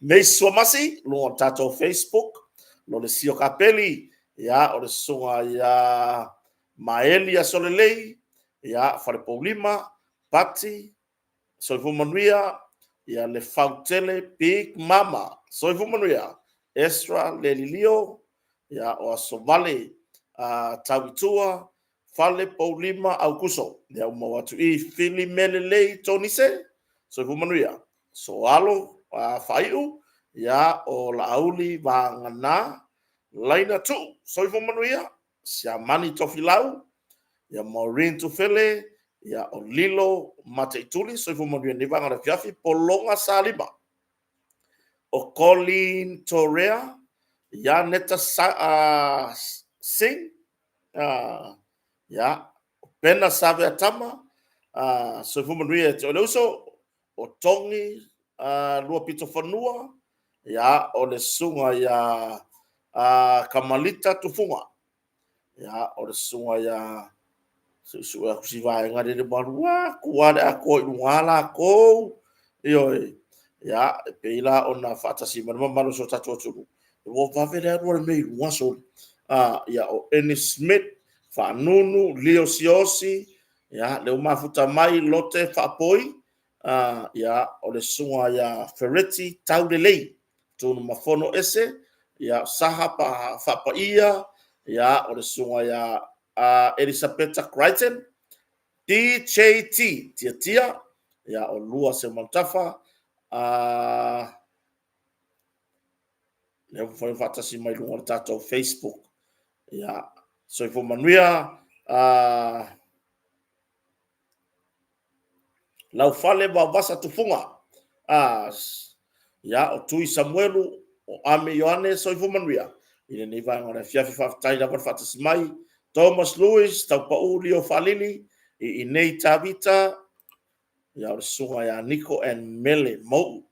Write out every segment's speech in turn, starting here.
Nei Suamasi, luga o le tatou Facebook, lo le Sio Kapeli, ia, o le susuga ia Maeli Asolelei, ia, Falepoulima, Pati, Soifua Manuia, ia le Fautele Big Mama, Soifua Manuia, Ezra Lelilio, ia o Asovale Tauitua, Fale Poulima Aukuso, ia ua maua atu i Fili Melelei Tonise, Soifua Manuia, Soalo Faaiu, ia o Laauli Vagana Laina Tuu, Soifua Manuia, Siamani Tofilau, ia Maureen Tufele, ia o Lilo Mataituli, Soifua Manuia nei vaega o le afiafi, Pologa Salima, o Colleen Torea, ia Neta Singh, ia o Pena Saveatama, Soifua Manuia ia te oe le uso, o Togi Luapitofanua, ia o le susuga ia Kamalita Tufuga, ia o le susuga ia suesue atu si vaega lele ua alu atu lava le atoa i luga latou. Ioe, ia, e pei la ona faatasi mai le mamalu o si o tatou atunuu, ua vave le alu a le mea i luga soli. Ia, o Ennis Smith, Faanunu, Leo Siosi, ia, lea ua mafuta mai Lote Faapoi, ia, o le susuga ia Fereti Taulelei, Tunumafono Ese, ia, Saha Faapaia, ia, o le susuga ia Elisapeta Crichton, DJT, Tiatia, ia, o Lua Seumanutafa, lea ua mafai ona faatasi mai luga o le tatou Facebook. Ia, soifua manuia, Laufale Vaovasa Tufuga, ia, o Tui Samuelu, o Ame Ioane, soifua manuia. I lenei vaega o le afiafi, faafetai lava le faatasi mai. Thomas Lewis, Taupau Lio Faalili, i inei Tavita, ia o le susuga ia Niko and Mele Mou,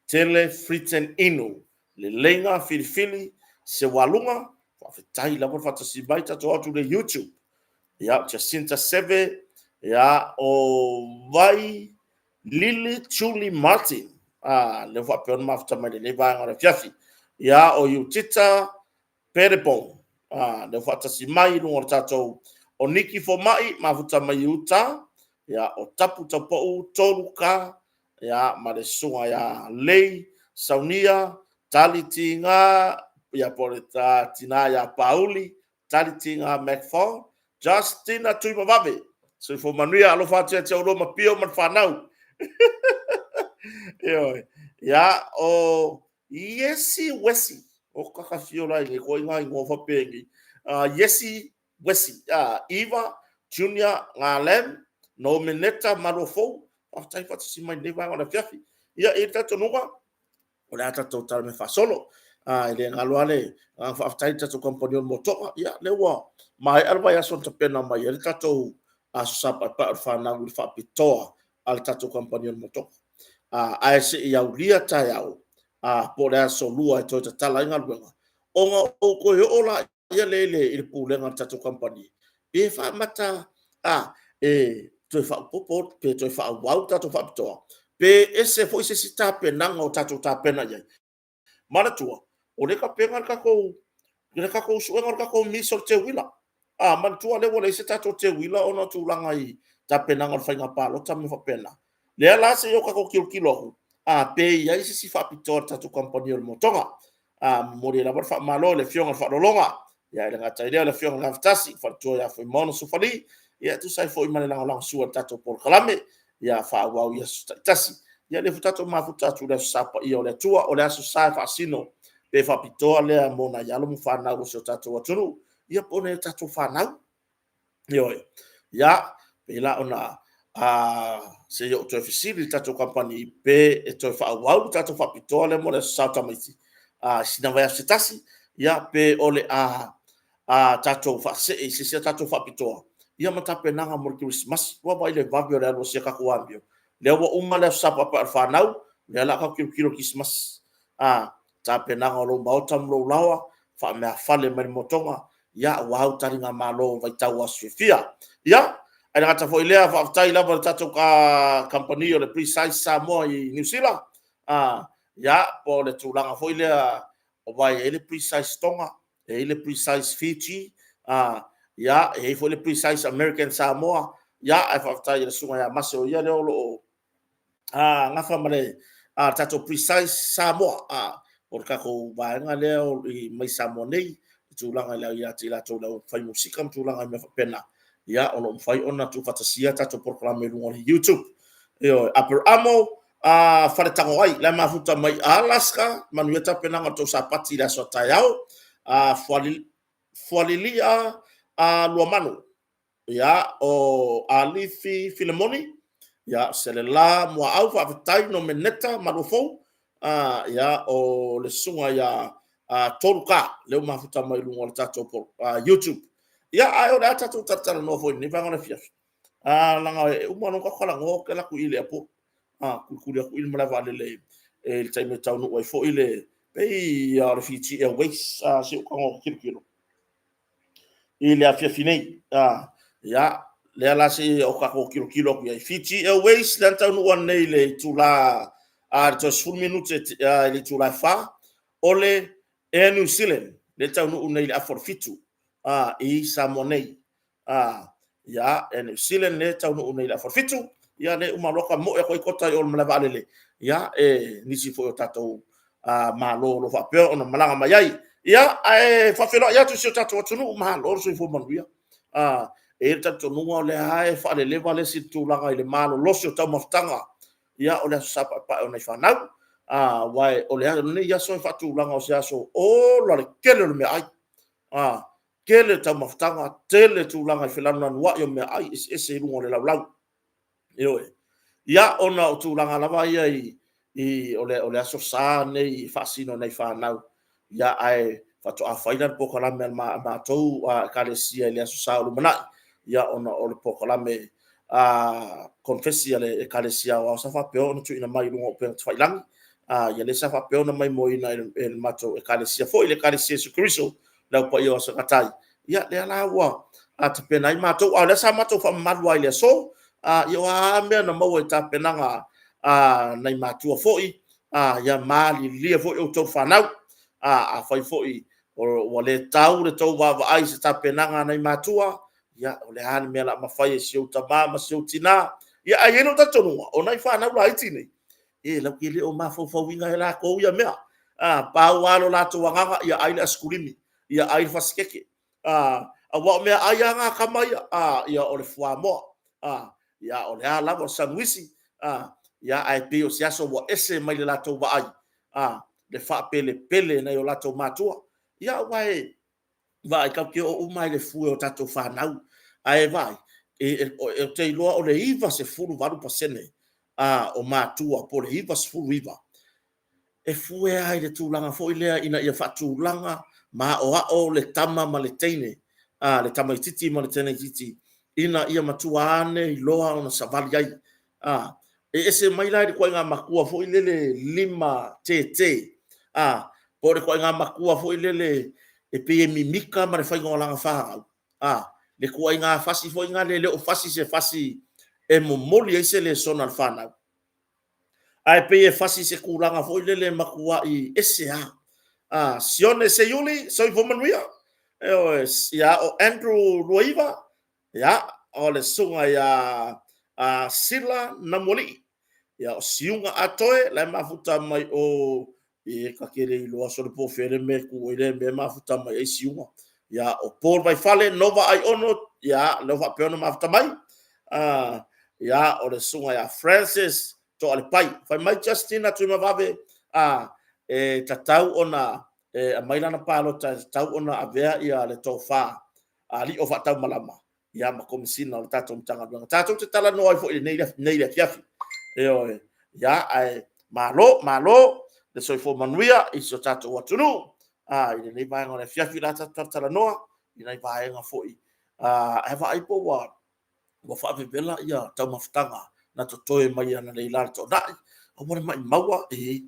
Tele Fritten Inu, Leleiga Filifili, Sewaluga, faafetai lava le faatasi mai, tatou atu le YouTube. Ia, o Jacinta Seve, ia, o Vai Lily Julie Martin, lea ua faapea ona mafuta mai lenei vaega o le afiafi. Ia, o Utita Perebon, lea ua faatasi mai i luga o le tatou o Niki Fomai, mafuta mai i uta, ia, o Tapu Taupou, Tolu Ka, ia, ma le susuga ia Lei Saunia, Tali Tiga, ia, po o le tina ia Pauli, Tali Tiga McFall, Justina Tuimavave, soifua manuia, alofa atu ia te oulua ma Pio ma le fanau. Ioe. Ia, o Iesi Wesi, o kakafio la i nei koe ngā ingoa faapeni. Iesi Wesi, Eva, Junior, Ngalem, Nomeneta, Maluafou, faafetai faatasi mai lenei vaega o le afiafi. Ia, e i ai le talitonuga, o le a tatou tala mai faasolo. E le galo lava le agaga faafetai i le tatou kamupani o le Motoga. Ia, lea ua maea le vaiaso na tapena mai ai le tatou Aso Sa Paepae o le Fanau i le faapitoa a le tatou kamupani o le Motoga. Ae se i aulia taeao, po o le aso Lua e toe tatala ai galuega, ona ou toe oo lea i le pulega a le tatou kamupani, pe faamata e toe faaopoopo pe toe faaauau le tatou faapitoa, pe ese foi se isi tapenaga o tatou tapena i ai. Manatua, o lea e tapena le tatou suega o le tatou misa o le teuila. Manatua lea ua leai se tatou teuila ona o tulaga i tapenaga o le faiga palota ma mea faapena. Lea la se i o tatou tilotilo atu, pe i ai se isi faapitoa a le tatou kamupani o le Motoga. Momoli ai lava le faamalo i le Afioga i le Faaaloaloga, ia e le gata i lea o le Afioga i le Gafatasi, faletua ia Fuimaono Sofali, ia e tusa ai foi ma le lagolagosua i le tatou polokalame, ia faaauau i aso taitasi. Ia lea foi tatou mafuta atu i le Aso Sa Paia o le Atua, o le Aso Sa e faasino pe faapitoa lea mo nai alo ma fanau o si o tatou atunuu, ia po o nai a tatou fanau. Ioe. Ia, pei la ona se i ou toe fesili i le tatou kamupani pe e toe faaauau le tatou faapitoa lea mo le Aso Sa o Tamaiti, sina vaiaso se tasi, ia pe o le a tatou faasee i se isi a tatou faapitoa, ia ma tapenaga mo le Kerisimasi. Ua vaai le vave o le alu o si a tatou amio. Lea ua uma le Aso Sa Paepae o le Fanau, lea o le a tatou tilotilo i le Kerisimasi. Tapenaga o lou maota ma lou laoa, faameafale mai le motoga, ia, aua au taligamalo o vaitau aso fiafia. Ia, ae le gata foi i lea, faafetai lava i le tatou kamupani o le Precise Samoa i Niu Sila. Ia, po o le tulaga foi lea aua e i ai le Precise Tonga, e i ai le Precise Fiji, ia, e i ai foi le Precise American Samoa. Ia, ae faafetai i le Susuga ia Mase o ia lea o lo o gafa ma le tatou Precise Samoa, o le tatou vaega lea mai Samoa nei i tulaga ia te i latou o le aufai musika ma tulaga i mea faapena. Ia, o lo o mafai ona tuufaatasia tatou polokalame i luga o le YouTube. Ioe, Aperamo Faletagoai, la e mafuta mai Alaska, manuia tapenaga o le tou Sapati i le aso a taeao. Fualilia Luamanu, ia, o Alifi Filemoni, ia, Selela Muaau, faafetai Nomeneta Maluafou, ia, o le susuga ia Tolu Ka, lea ua mafuta mai i luga o le tatou YouTube. Ia, ae o le a tatou talatalanoa foi i lenei vaega o le afiafi. Leaga e uma loa ona tatou talanoa ou te alu atu i le airport, tulikuli atu i le malae vaalele i le taimi e taunuu ai foi le, pei lava o le Fiji Airways, se i ou tago atu e tilotilo i le afiafi nei. Ia, lea la se i o tatou tilotilo atu i ai. Fiji Airways lea na taunuu ananei i le itula le toe 10 minute i le itula e 4, o le Air New Zealand lea e taunuu nei i le afa o le 7 i Samoa nei. Ia, Air New Zealand lea e taunuu nei i le afa o le 7, ia lea e uma loa tamoe atu ai tota i o i le malae vaalele, ia, e nisi foi o tatou Malo o lo o faapea ona malaga mai ai. Ia, ae faafeiloai atu i si o tatou atunuu, malo le soifua manuia. E i ai le talitonuga o lea lava e faaleleva le isi tulaga i le malolosi o taumafataga, ia o le Aso Sa Paepae o nai fanau. Aua o lenei aso e faatulaga o se aso ola le tele o le meaai. Tele taumafataga, tele tulaga i felanulanuai o meaai eseese i luga o le lalolagi. Ioe. Ia, ona o tulaga lava ia i o le Aso Sa lenei e faasino i nai fanau, ia ae faatoa fai la le polokalame a matou Ekalesia i le Aso Sa o lumanai, ia ona o le polokalame konefesi a le Ekalesia Aoao sa faapea ona tuuina mai i luga o upega tafailagi, ia lea sa faapea ona maimoaina e le matou Ekalesia foi, le Ekalesia o Iesu Keriso le Au Paia o Aso e Gata ai. Ia, lea la ua tapena ai matou, a o lea sa matou faamamalu lava i le aso. Ia o a lava mea na maua i tapenaga a nai matua foi, ia malilie foi outou fanau. Afai foi ua le tau le tou vaavaai i se tapenaga a nai matua, ia o le a le mea o le a mafai e si ou tama ma si ou tina. Ia ae i ai lou talitonuga, o nai fanau laiti nei, e latou te le o mafaufauina e latou ia mea. Pau lava lo latou agaga, ia ai le asikulimi, ia ai le fasi keke. Aua o meaai lava na a tama ia, ia o le fuamoa, ia o le a lava, o le sanuisi, ia ae pei o se aso ua ese mai le latou vaai, le faapelepele e nai o latou matua. Ia aua e vaai, tatou te oo uma lava i le fue o tatou fanau. Ae vaai, ou te iloa o le 98% o matua po o le 99, e fue lava i le tulaga foi lea ina ia faatulaga ma aoao le tama ma le teine, le tamaitiiti ma le teneitiiti ina ia matua ane iloa ona savali ai. E ese mai la i le ituaiga matua foi lele lima tete, po o le ituaiga matua foi lele e pei e mimita ma le faiga o lana fanau, le ituaiga fasi foi lea e le o fasi i se fasi e momoli ai se lesona a le fanau, ae pei e fasi i se tulaga foi lele e matuai ese lava. Sione Seiuli, soifua manuia. Ioe, ia, o Andrew Luaiva, ia, o le susuga ia Sila Namualii, ia, o Siuga Atoe, la e mafuta mai o e ta te le iloa sole po o fea le mea e tu ai le mea e mafuta mai ai Siuga. Ia, o Paul Vaifale, Nova Aiono, ia, lea ua faapea ona mafuta mai. Ia, o le susuga ia Francis Toalepai. Fai mai Justina Tuimavave, e tatau ona e aumai lana palota, e tatau ona avea ia le tofa alii o faataumalama ia ma Komesina o le tatou Matagaluega. Tatou te talanoa ai foi i lenei le afiafi. Ioe, ia, ae malo, malo le soifua manuia i si o tatou atunuu. I lenei vaega o le afiafi la tatou talanoa i nai vaega foi, ae vaai po ua faavevela ia taumafataga na totoe mai analeila i le toanai. Aua le maimaua e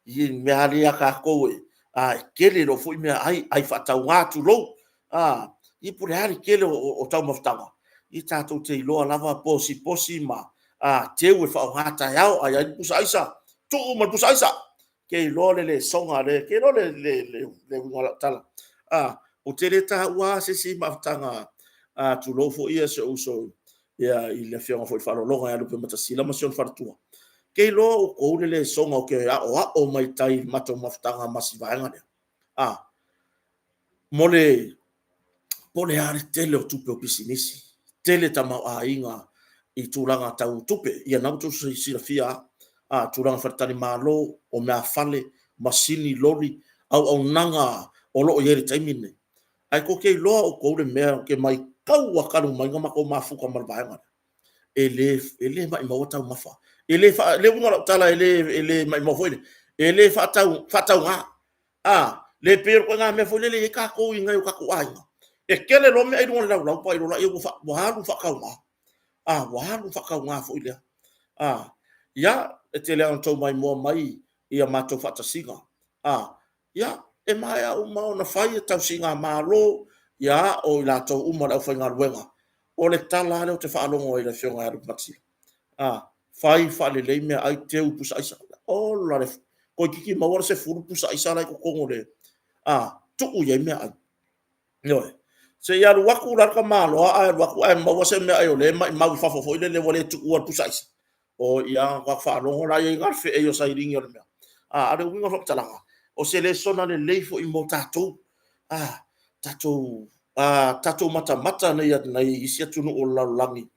i mea lava ia a tatou e tele loa foi meaai, ai faatauga tulou. Ia po o le a le tele o taumafataga, ia tatou te iloa lava posiposi ma teu e faaaoga taeao. A i ai ni pusa aisa, tuu ma le pusa aisa. Ke iloa le lesoga le, ke iloa le uiga o lau tala. Ou te le taua lava se isi mafutaga, tulou foi si ou uso i le afioga foi i le Faaaloaloga ia Lupematasila ma si ona faletua. Ke iloa outou le lesoga ou te aoao mai tai i le matou mafutaga ma si vaega lea. Mo le, po o le a le tele o tupe o pisinisi, tele tamaoaiga i tulaga tau tupe. Ia na ua outou silafia lava, tulaga faletalimalo, o meafale, masini, loli, auaunaga o lo o i ai i le taimi lenei. Ae tou te iloa outou le mea ou te matau lava talu mai ona matou mafuta ma le vaega lea, e le maumauina taumafa. O le uiga o lau tala e le maumau foi lea, e le faatauga. Le pei o le ituaiga mea foi lele e i ai tatou i nai o tatou aiga, e tele loa meaai i luga o le laulau ona vaai loa lea ua alu faatauga, ua alu faatauga foi lea. Ia, e tele lava ina outou maimoa mai i a matou faatasiga. Ia, e maea uma ona fai tausiga a Malo, o i latou uma o le aufaigaluega. O le tala lava lea ou te faalogo ai i le Afioga ia Lupematasila, fai faalelei meaai, teu i pusa aisa. Ola le toeitiiti maua le 10 pusa aisa la e i totonu o le... tuu i ai meaai. Ioe. Se i alu atu la le tamaloa ae alu atu ae maua se meaai o lea e maumau i fafo foi lele ua le tuua i le pusa aisa, oi a, ona faatoa faalogo lea i le feei o sailini o le mea. A o le uiga o le faamatalaga, o se lesona lelei foi mo tatou, tatou matamata nai isi atunuu o le lalolagi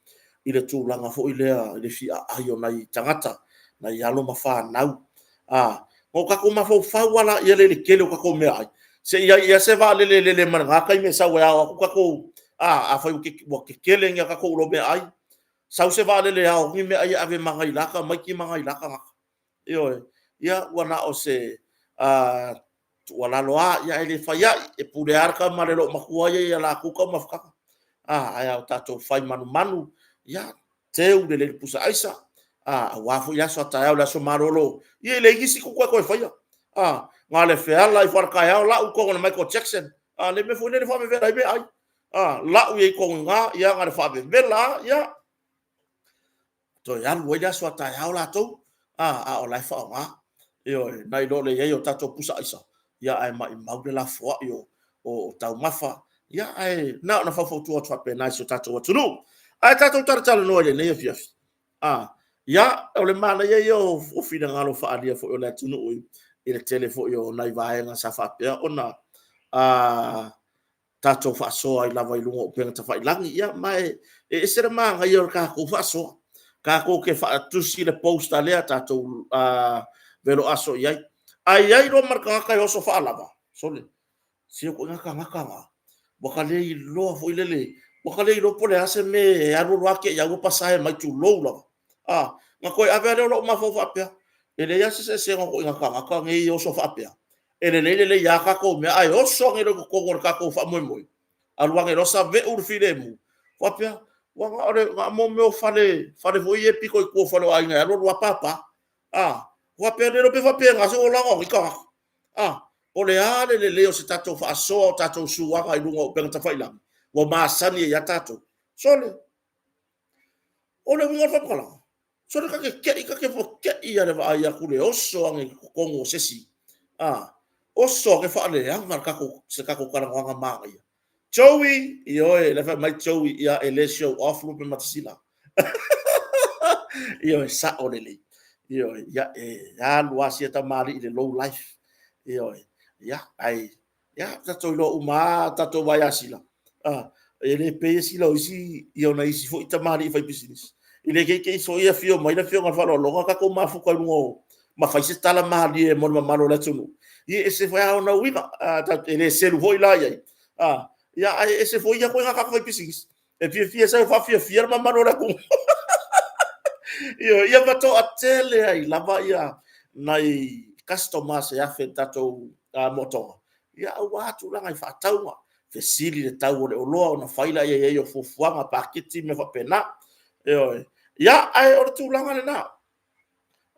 i le tulaga foi lea i le fia aai o nai tagata, nai alo ma fanau. Ona o tatou mafaufau lava lea i le tele o tatou meaai, se i i ai ea se vaalele e lele mai lena taimi e sau e ao atu tatou, afai ua tetele ni a tatou ulo meaai, sau se vaalele e ao atu ni meaai e ave ma nai la tamaiti ma nai la tagata. Ioe. Ia, ua na o se tuualalo lava, ae le fai ai, e pule lava le tama a le loomatua ia i a latou taumafataga. Ae a tatou fai manumanu, ia teu lelei i le pusa aisa, aua foi le aso a taeao, le aso malolo, ia e leai nisi upu e toe faia. Na o le feala ifo lava i le taeao lau togo i le Michael Jackson, le mea foi lele e faavevela ai meaai. Lau i ai i totonu i ina, na o le faavevela lava, ia, toe alu ai le aso a taeao latou, a o la e faaaoga. Ioe, nai lo le i ai o tatou pusa aisa, ae maumau le lafoai o taumafa. Ae na ona faufautua atu faapena i si o tatou atunuu. Ae tatou talatalanoa i lenei afiafi, ia, o le manaia ia o finagalo faaalia foi o le atunuu i le tele foi o nai vaega sa faapea ona tatou faasoa ai lava i luga o upega tafailagi. Ia, ma e ese le manaia o le tatou faasoa. Tatou te faatusi le poster lea, tatou velo aso i ai. Ae i ai loa ma le tagata e oso faalava, sole, se o ituaiga tagata na, ua ta le iloa foi lele, ua ta le iloa po o le a se mea e alu alu lava te i ua pasae mai, tulou lava. Ona toe ave lava lea o lou mafaufau faapea, e leai lava se eseesega o ituaiga tagata nei e oso faapea, e lelei lelei lava tatou mea, ae oso ane loa i totonu o le tatou faamoemoe, alu ane loa saveu le filemu, faapea, ua na o mea o fale foi ia pito i tua o fale o aiga e alu alu lava papa. Faapea le iloa pe faapena se olaga o nei tagata. O le a le lelei o se tatou faasoa o tatou suaga i luga o upega tafailagi ua masani ai lava tatou? Sole, o le uiga o le faamatalaga, sole ta te te i lava i le vaai atu i le oso ane i totonu o se isi, oso ane faaleaga se tatou talanoaga manaia. Joey, ioe, o la e fai mai Joey, ia e le show off Lupematasila. Ioe, sao lelei. Ioe, ia e alu lava sia tamalii i le low life. Ioe, ia, ai, ia, tatou iloa uma lava, tatou vaai ia Sila, e le pei Sila o isi, ia o nai isi foi tamalii faipisinisi. I le keikei foi afio mai le Afioga i le Faaaloaloga tatou mafuta i luga o, ma fai se tala malie mo le mamalu o le atunuu. Ia e ese foi lava ona uiga, e le selu foi la i ai, ae ese foi ia ituaiga tagata faipisinisi. E fiafia e sau e faafiafia le mamalu o le atunuu. Ioe, ia ma toatele ai lava ia nai customers e afe i le tatou motoga, ia aua tulaga i faatauga, fesili i le tau o le oloa ona fai lea i ai o fuafuaga, paketi ma mea faapena. Ioe. Ia, ae o le tulaga lena.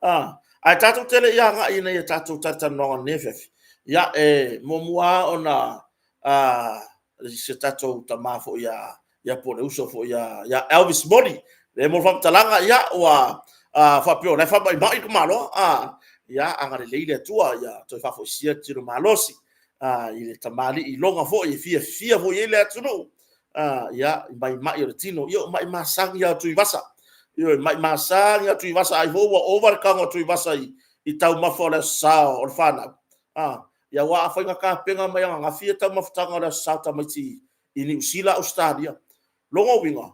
Ae tatou te le i agai ina ia tatou talatalanoaga i lenei afiafi, ia, e muamua lava ona se tatou tama foi ia, po o le uso foi ia Elvis Moli. Le mo le faamatalaga, ia, ua Faapea o la e faamaimai le tamaloa, ia, agalelei le Atua ia toe faafoisia le tino malosi i le tamalii iloga foi e fiafia foi i ai le atunuu, ia, i maimai o le tino. Ia o mai masani lava o Tuivasa. Ioe, mai masani lava o Tuivasa, ai foi ua ova le tago a Tuivasa i taumafa o le Aso Sa o le fanau. Ia aua afai na tapena mai ananafi ia taumafataga o le Aso Sa o tamaiti i Niu Sila, Ausetalia, lona uiga,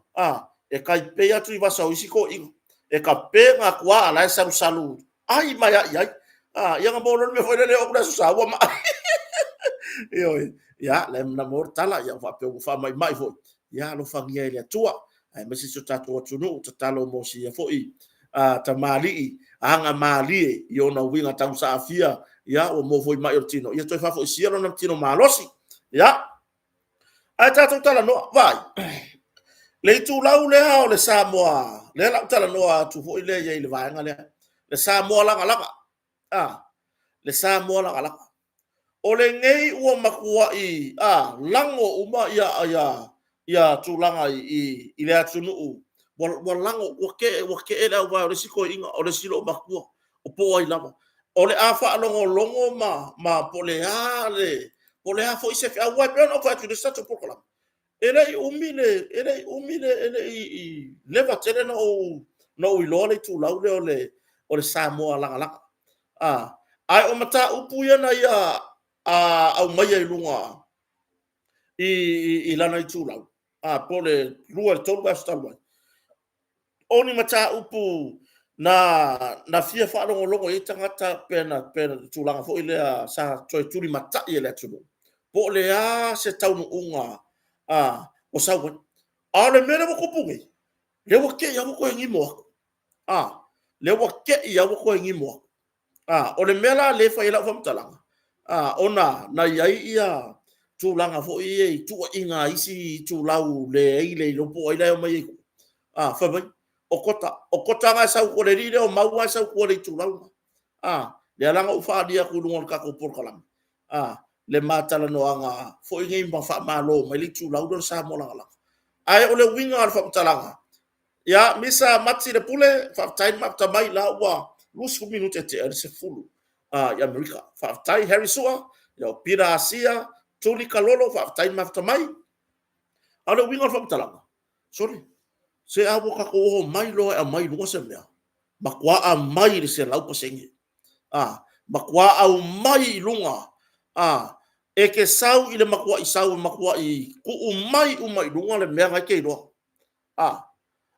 e tai pei lava Tuivasa o isi toeaiina, e tapena atu lava a o la e salusalu ai ma ai i ai. Ia ona maua loa lea o le mea foi lele e oo atu i le Aso Sa ua maai. Ioe. Ia, lea na maua le tala faapea ua faamaimai foi, ia alofagia e le Atua aemaise si o tatou atunuu. Tatalo mo si ia foi tamalii agamalie i ona uiga tausaafia, ia ua maua foi i mai o le tino, ia toe faafoisia lona tino malosi. Ia, ae tatou talanoa, vaai, le itulau lea o le Samoa, lea o le a ou talanoa atu foi lea i ai i le vaega lea, le Samoa lagalaga. A, le Samoa lagalaga. O lenei ua matuai lago uma ia tulaga i le atunuu, ua lago, ua tee le auvae o le isi toeaina, o le isi loomatua, po o ai lava. O le a faalogologo ma po o le a foi se feau. Aua e pei ona ou fai atu i le isi tatou polokalame, e le i umi, e le i leva tele ona ou iloa le itulau lea o le Samoa lagalaga. Ae o mataupu ia na ia aumaia i luga i lana itulau, po o le 2 i le 3 vaiaso talu ai, o ni mataupu na fia faalogologo i ai tagata pe na o le tulaga foi lea sa toe tulimatai e le atunuu, po o le a se taunuuga ua sau ai. A o le mea lea ua tupu nei, lea ua te i lava ua toe gimo atu, lea ua te i lava ua toe gimo atu. O le mea la lea e fai ai lau faamatalaga, ona na i ai ia tulaga foi ia i tuuaiga a isi itulau leai le iloa po o ai la e omai ai i tua, fai mai, o Kota na e sau i tua, le alii lea o Mau la e sau i tua i le itulau lena. Lea la na ou faaalia atu i luga o le tatou polokalame le ma talanoaga foi nei ma faamalo mai le itulau lea o le Samoa Lagalaga. Ae o le uiga o le faamatalaga, ia Misa Mati Lepule, faafetai le mafuta mai, o la ua 20 minute tea i le 10 i Amerika. Faafetai Harry Sua, o Peter Asia, Tuli Kalolo, faafetai le mafuta mai. A o le uiga o le faamatalaga, sole, se a ua tatou omai loa e aumai i luga se mea, matua aumai i le 100%. Matua aumai i luga, e te sau i le matuai sau e matuai tuu mai uma i luga le mea na e te iloa.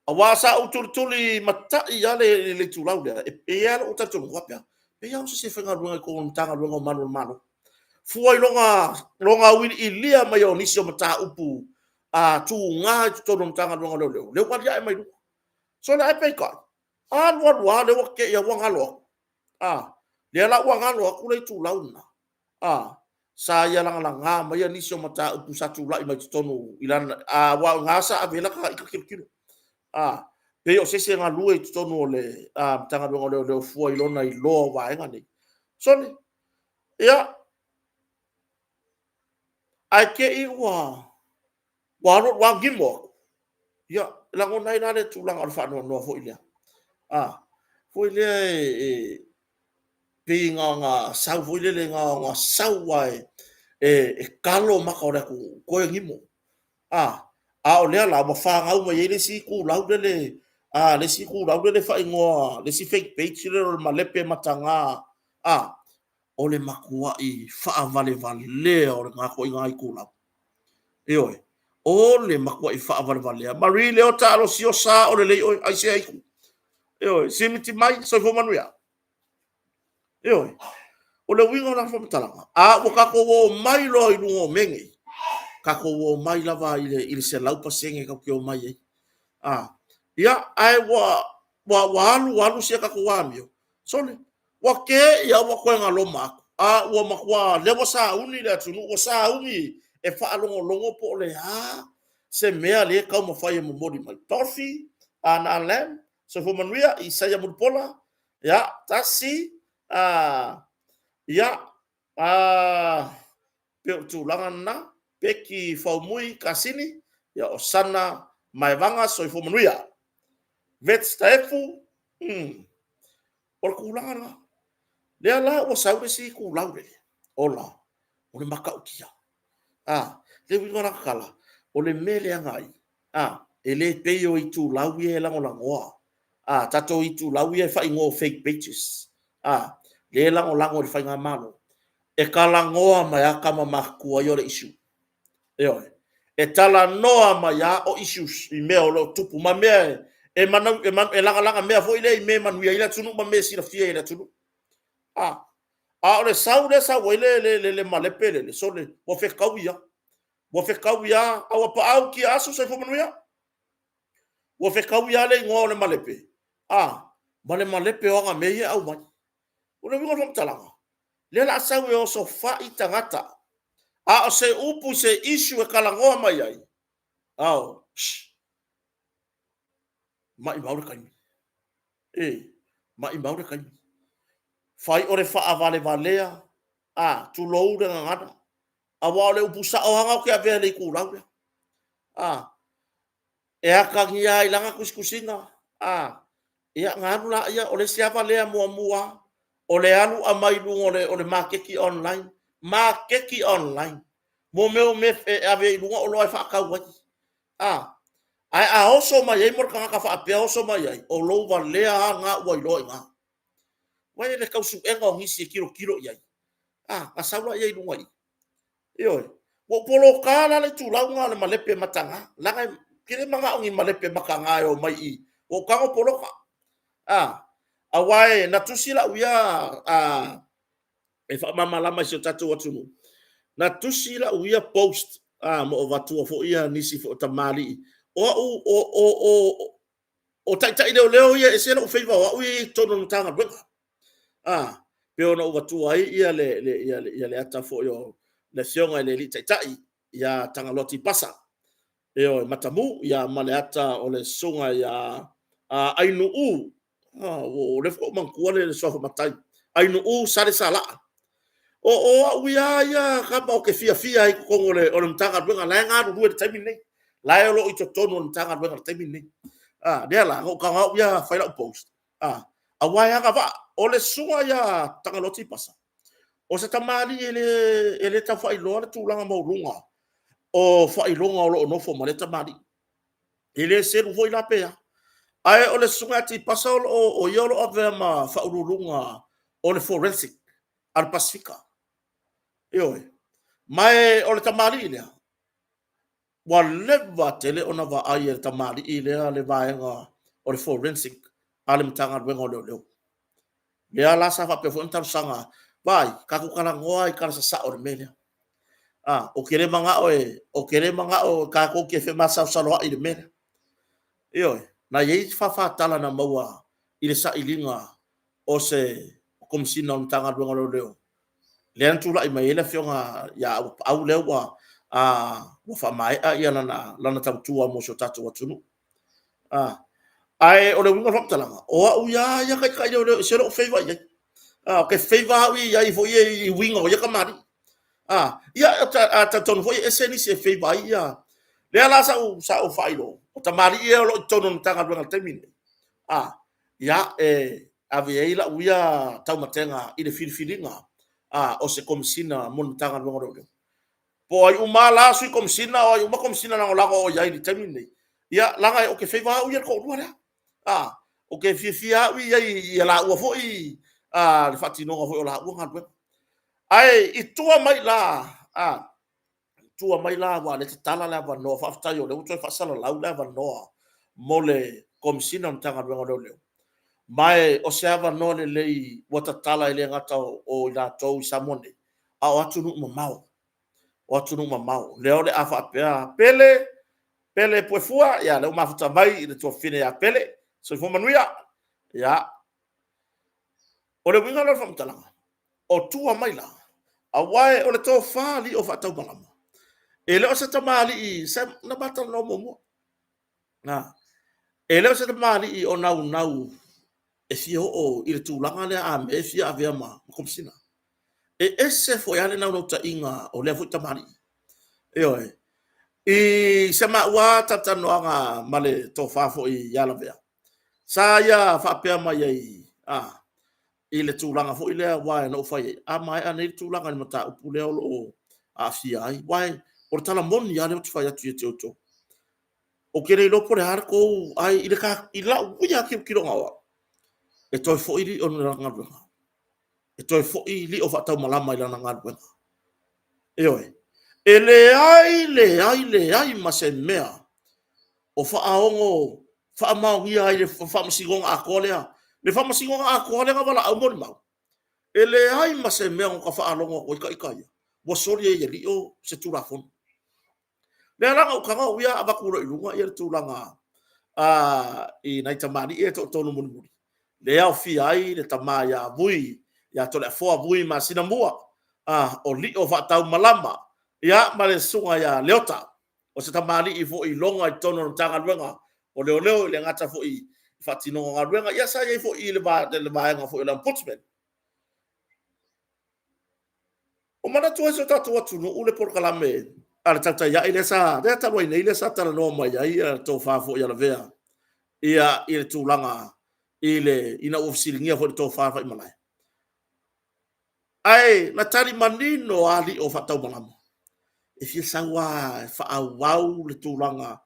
Aua sa ou tulituli matai lava le itulau lea, e i ai lava lou talitonuga faapea, pei lava o se isi e faigaluega i totonu o le Matagaluega o Malu o le Malo. Fua i lona auiliilia mai o nisi o mataupu tuga i totonu o le Matagaluega o Leoleo, lea ua aliae mai i luga. Sole, ae peitai, alu alu lava lea ua te i ua galo atu. Lea la ua galo atu le itulau lena, sa ia lagalaga maia nisi o mataupu sa tulai mai totonu i lana, aua o i ina sa ave i ai lata ita tilotilo. Pei o se isi e galue i totonu o le Matagaluega o Leoleo fua i lona iloa o vaega nei. Sole, ia, ae te i ua alu alu lava gimo atu. Ia, e lagona ai la le tulaga o le faanoanoa foi lea, foi lea e pei na ona sau foi lele, na ona sau lava e talo maka o le atunuu, toe gimo. A o lea la ua fanau mai ai le isi itulau lele, le isi itulau lele e faaigoa, le isi fake page lea o le malepe mataga, o le matuai faavalevalea o lena ituaiga itulau. Ioe, o le matuai faavalevalea. Marie Leota Alosio, sa o lelei oe, aisea itu? Ioe, simiti mai, soifua manuia. Ioe, o le uiga o la faamatalaga, a ua tatou omai loa i luga o mea nei, tatou omai lava i le 100% tatou te omai ai. Ia, ae ua alu alu si a tatou amio, sole, ua te i lava ua toe galoma atu, a ua matua, lea ua sauni le atunuu, ua sauni e faalogologo po o le a se mea lea e taumafai e momoli mai. Tofi, Aana Lam, soifua manuia, Isaia Mulipola, ia, tasi, ia, pei o le tulaga lena. Peki Faumui Kasini, ia, o Sana Maevaga, soifua manuia. Vets Taefu, O le tulaga lena. Lea la ua sau le isi itulau lele, ola, o le matautia. A, le uiga o la tala, o le mea leaga ai, a, e le pei o itulau ia e lagolagoa, a, tatou itulau ia e faaigoa o fake pages, a, lea e lagolago i le faigamalo, e talanoa mai lava tama matutua ia o le issue. Ioe. E talanoa mai lava o issues i mea o lo o tupu ma mea e, manau, e, man, e lagalaga mea foi lea i mea e manuia ai le atunuu ma mea e silafia e le atunuu. A, a o le sau lea sau ai le, le, le, le malepe lele, sole, ua fetaui ia. Ua fetaui ia, a ua paau tia aso soifua manuia. Ua fetaui ia le igoa o le malepe, a, ma le malepe o ana mea ia e aumai. O le uiga o le faamatalaga, lea o le a sau e osofai tagata, a o se upu i se issue e talanoa mai ai, ao, shh, maimau le taimi. E, maimau le taimi. Fai o le faavalevalea, a, tulou le gagana, aua o le upu sao lava ou te avea i le itulau lea. A, e atagia ai i lana tusitusiga, a, ia ona alu laia, o le isi ava lea muamua o le alu aumai i luga o le maketi online, maketi online, mo mea o mea e ave ai i luga oloa e faatau ai. A, ae a oso mai ai mo le tagata faapea oso mai ai, o lou valea lava lena ua iloa i ina. Vaai le tau suega o nisi e tilotilo i ai. A, na sau laia i luga i i. Ioe. Ua ou poloka la le itulau lena o le malepe mataga, leaga ou te le manao i ni malepe mataga e omai i i. Ua ou tago poloka. A, aua e na tusi lau ia a, e faamalamalama i si o tatou atunuu, na tusi lau ia post a, ma ou avatua foi ia nisi foi o tamalii. O au, o, o, o, o taitai leoleo ia, e ese lou favour o au ia i totonu o le Matagaluega. A, pei ona ou avatua ai ia le, le, ia le, ia le ata foi o le afioga i le Alii Taitai ia Tagaloa Tipasa, ioe, Matamu, ia ma le ata o le susuga ia Ainuu, o lea foi ua ou manatua le suafa matai, Ainuu Sale Salaa. O, o au ia ia kama ou te fiafia ai i totonu o le, o le Matagaluega, la e galulue i le taimi lenei. La e o lo o i totonu o le Matagaluega i le taimi lenei. A, lea la, na ou tago au ia fai lau post, a, aua e agavaa, o le susuga ia Tagaloa Tipasa, o se tamalii e le, e le tau faailoa le tulaga maualuga o faailoga o lo o nofo ma lea tamalii. E le selu foi la pe a. Ae o le susuga ia Tipasa o lo o, o ia o lo o avea ma faauluuluga o le forensic a le Pasefika. Ioe. Ma e o le tamalii lea, ua leva tele ona vaai e le tamalii lea le vaega o le forensic a le Matagaluega o Leoleo. Lea la sa faapea foi ona talosaga, vaai, tatou talanoa i tala sasao o le mea lea. A, ou te le manao e, ou te le manao tatou te femasalosaloai i le mea lea. Ioe, na i ai faafatala na maua i le sailiga o se Komesina o le Matagaluega o Leoleo, lea na tulai mai ai le Afioga ia Auapaau lea ua, a, ua faamaea ia lana, lana tautua mo si o tatou atunuu. A, ae o le uiga o le faamatalaga, o au ia ia taitai leoleo, e ese lou favour i ai. A, ou te favour au i ai foi i uiga o ia tamalii. A, ia, a talitonu foi e ese nisi e favour ai ia. Lea la sa ou, sa ou faailoa, o tamalii ia o lo o i totonu o le Matagaluega i le taimi lenei. A, ia, e ave ai lau ia taumatega i le filifiliga a, o se Komesina mo le Matagaluega o Leoleo. Po o ai uma la Sui Komesina o ai uma Komesina Lagolago o i ai i le taimi lenei, ia, leaga ou te favour au ia i le toalua lea. A, ou te fiafia au i ai i laua foi a, le faatinoga foi o laua galuega. Ae i tua mai la, a, tua mai la aua o lea e tatala le avanoa, faafetai o lea ua toe faasalalau le avanoa mo le Komesina o le Matagaluega o Leoleo. Ma e o se avanoa lelei ua tatala e le gata o i latou i Samoa nei, a o atunuu mamao. O atunuu mamao. Lea o le a faapea, Pele, Pele Puefua, ia lea ua mafuta mai i le tuafafine ia Pele, soifua manuia. Ia, o le uiga lea o le faamatalaga, o tua mai la, aua o le tofa alii o faataumalama, e le o se tamalii, se na ma talanoa muamua, na, e le o se tamalii o naunau e fia oo i le tulaga lea a mea e fia avea ma Komesina. E ese foi lava le naunautaiga o lea foi tamalii. Ioe. I se maua talatalanoaga ma le tofa foi ia Lavea. Sa ia faapea mai ai a i le tulaga foi lea aua na ou fai ai, a maea nei le tulaga i le mataupu lea o lo o aafia ai, aua o le tala moni lava lea ou te fai atu ia te outou. Ou te le iloa po o le a le tou, ae i le i lau ia tilotilo o au, e toe foi Lio i lana galuega. E toe foi Lio faataumalama i lana galuega. Ioe. E leai, leai, leai ma se mea o faaono faamaonia ai le faamasinoga atoa lea. Le faamasinoga atoa lea na valaau molimau, e leai ma se mea na ota faalogo atu ai ita ia, ua soli ai e Lio se Tulafono. Lea la na ou tago au ia avatu loa i luga le tulaga i nai tamalii ia e toatolu mulimuli, lea e aofia ai le tama ia Vui, ia Toleafoa Vui Masinamua, o Lio Faataumalama, ia ma le susuga ia Leota, o se tamalii foi iloga i totonu o le Matagaluega o Leoleo, e le gata foi i le faatinoga o galuega, ia sa i ai foi i le vaega foi o le Ombudsman. Ua manatu ai si o tatou atunuu le polokalame a le Tautai Ae lea sa, lea talu ai nei lea sa talanoa mai ai le tofa foi ia Lavea i le tulaga i le, ina ua fesiligia foi e le tofa Faimalae. Ae na tali manino lava alii o faataumalama, e fia sau lava e faaauau le tulaga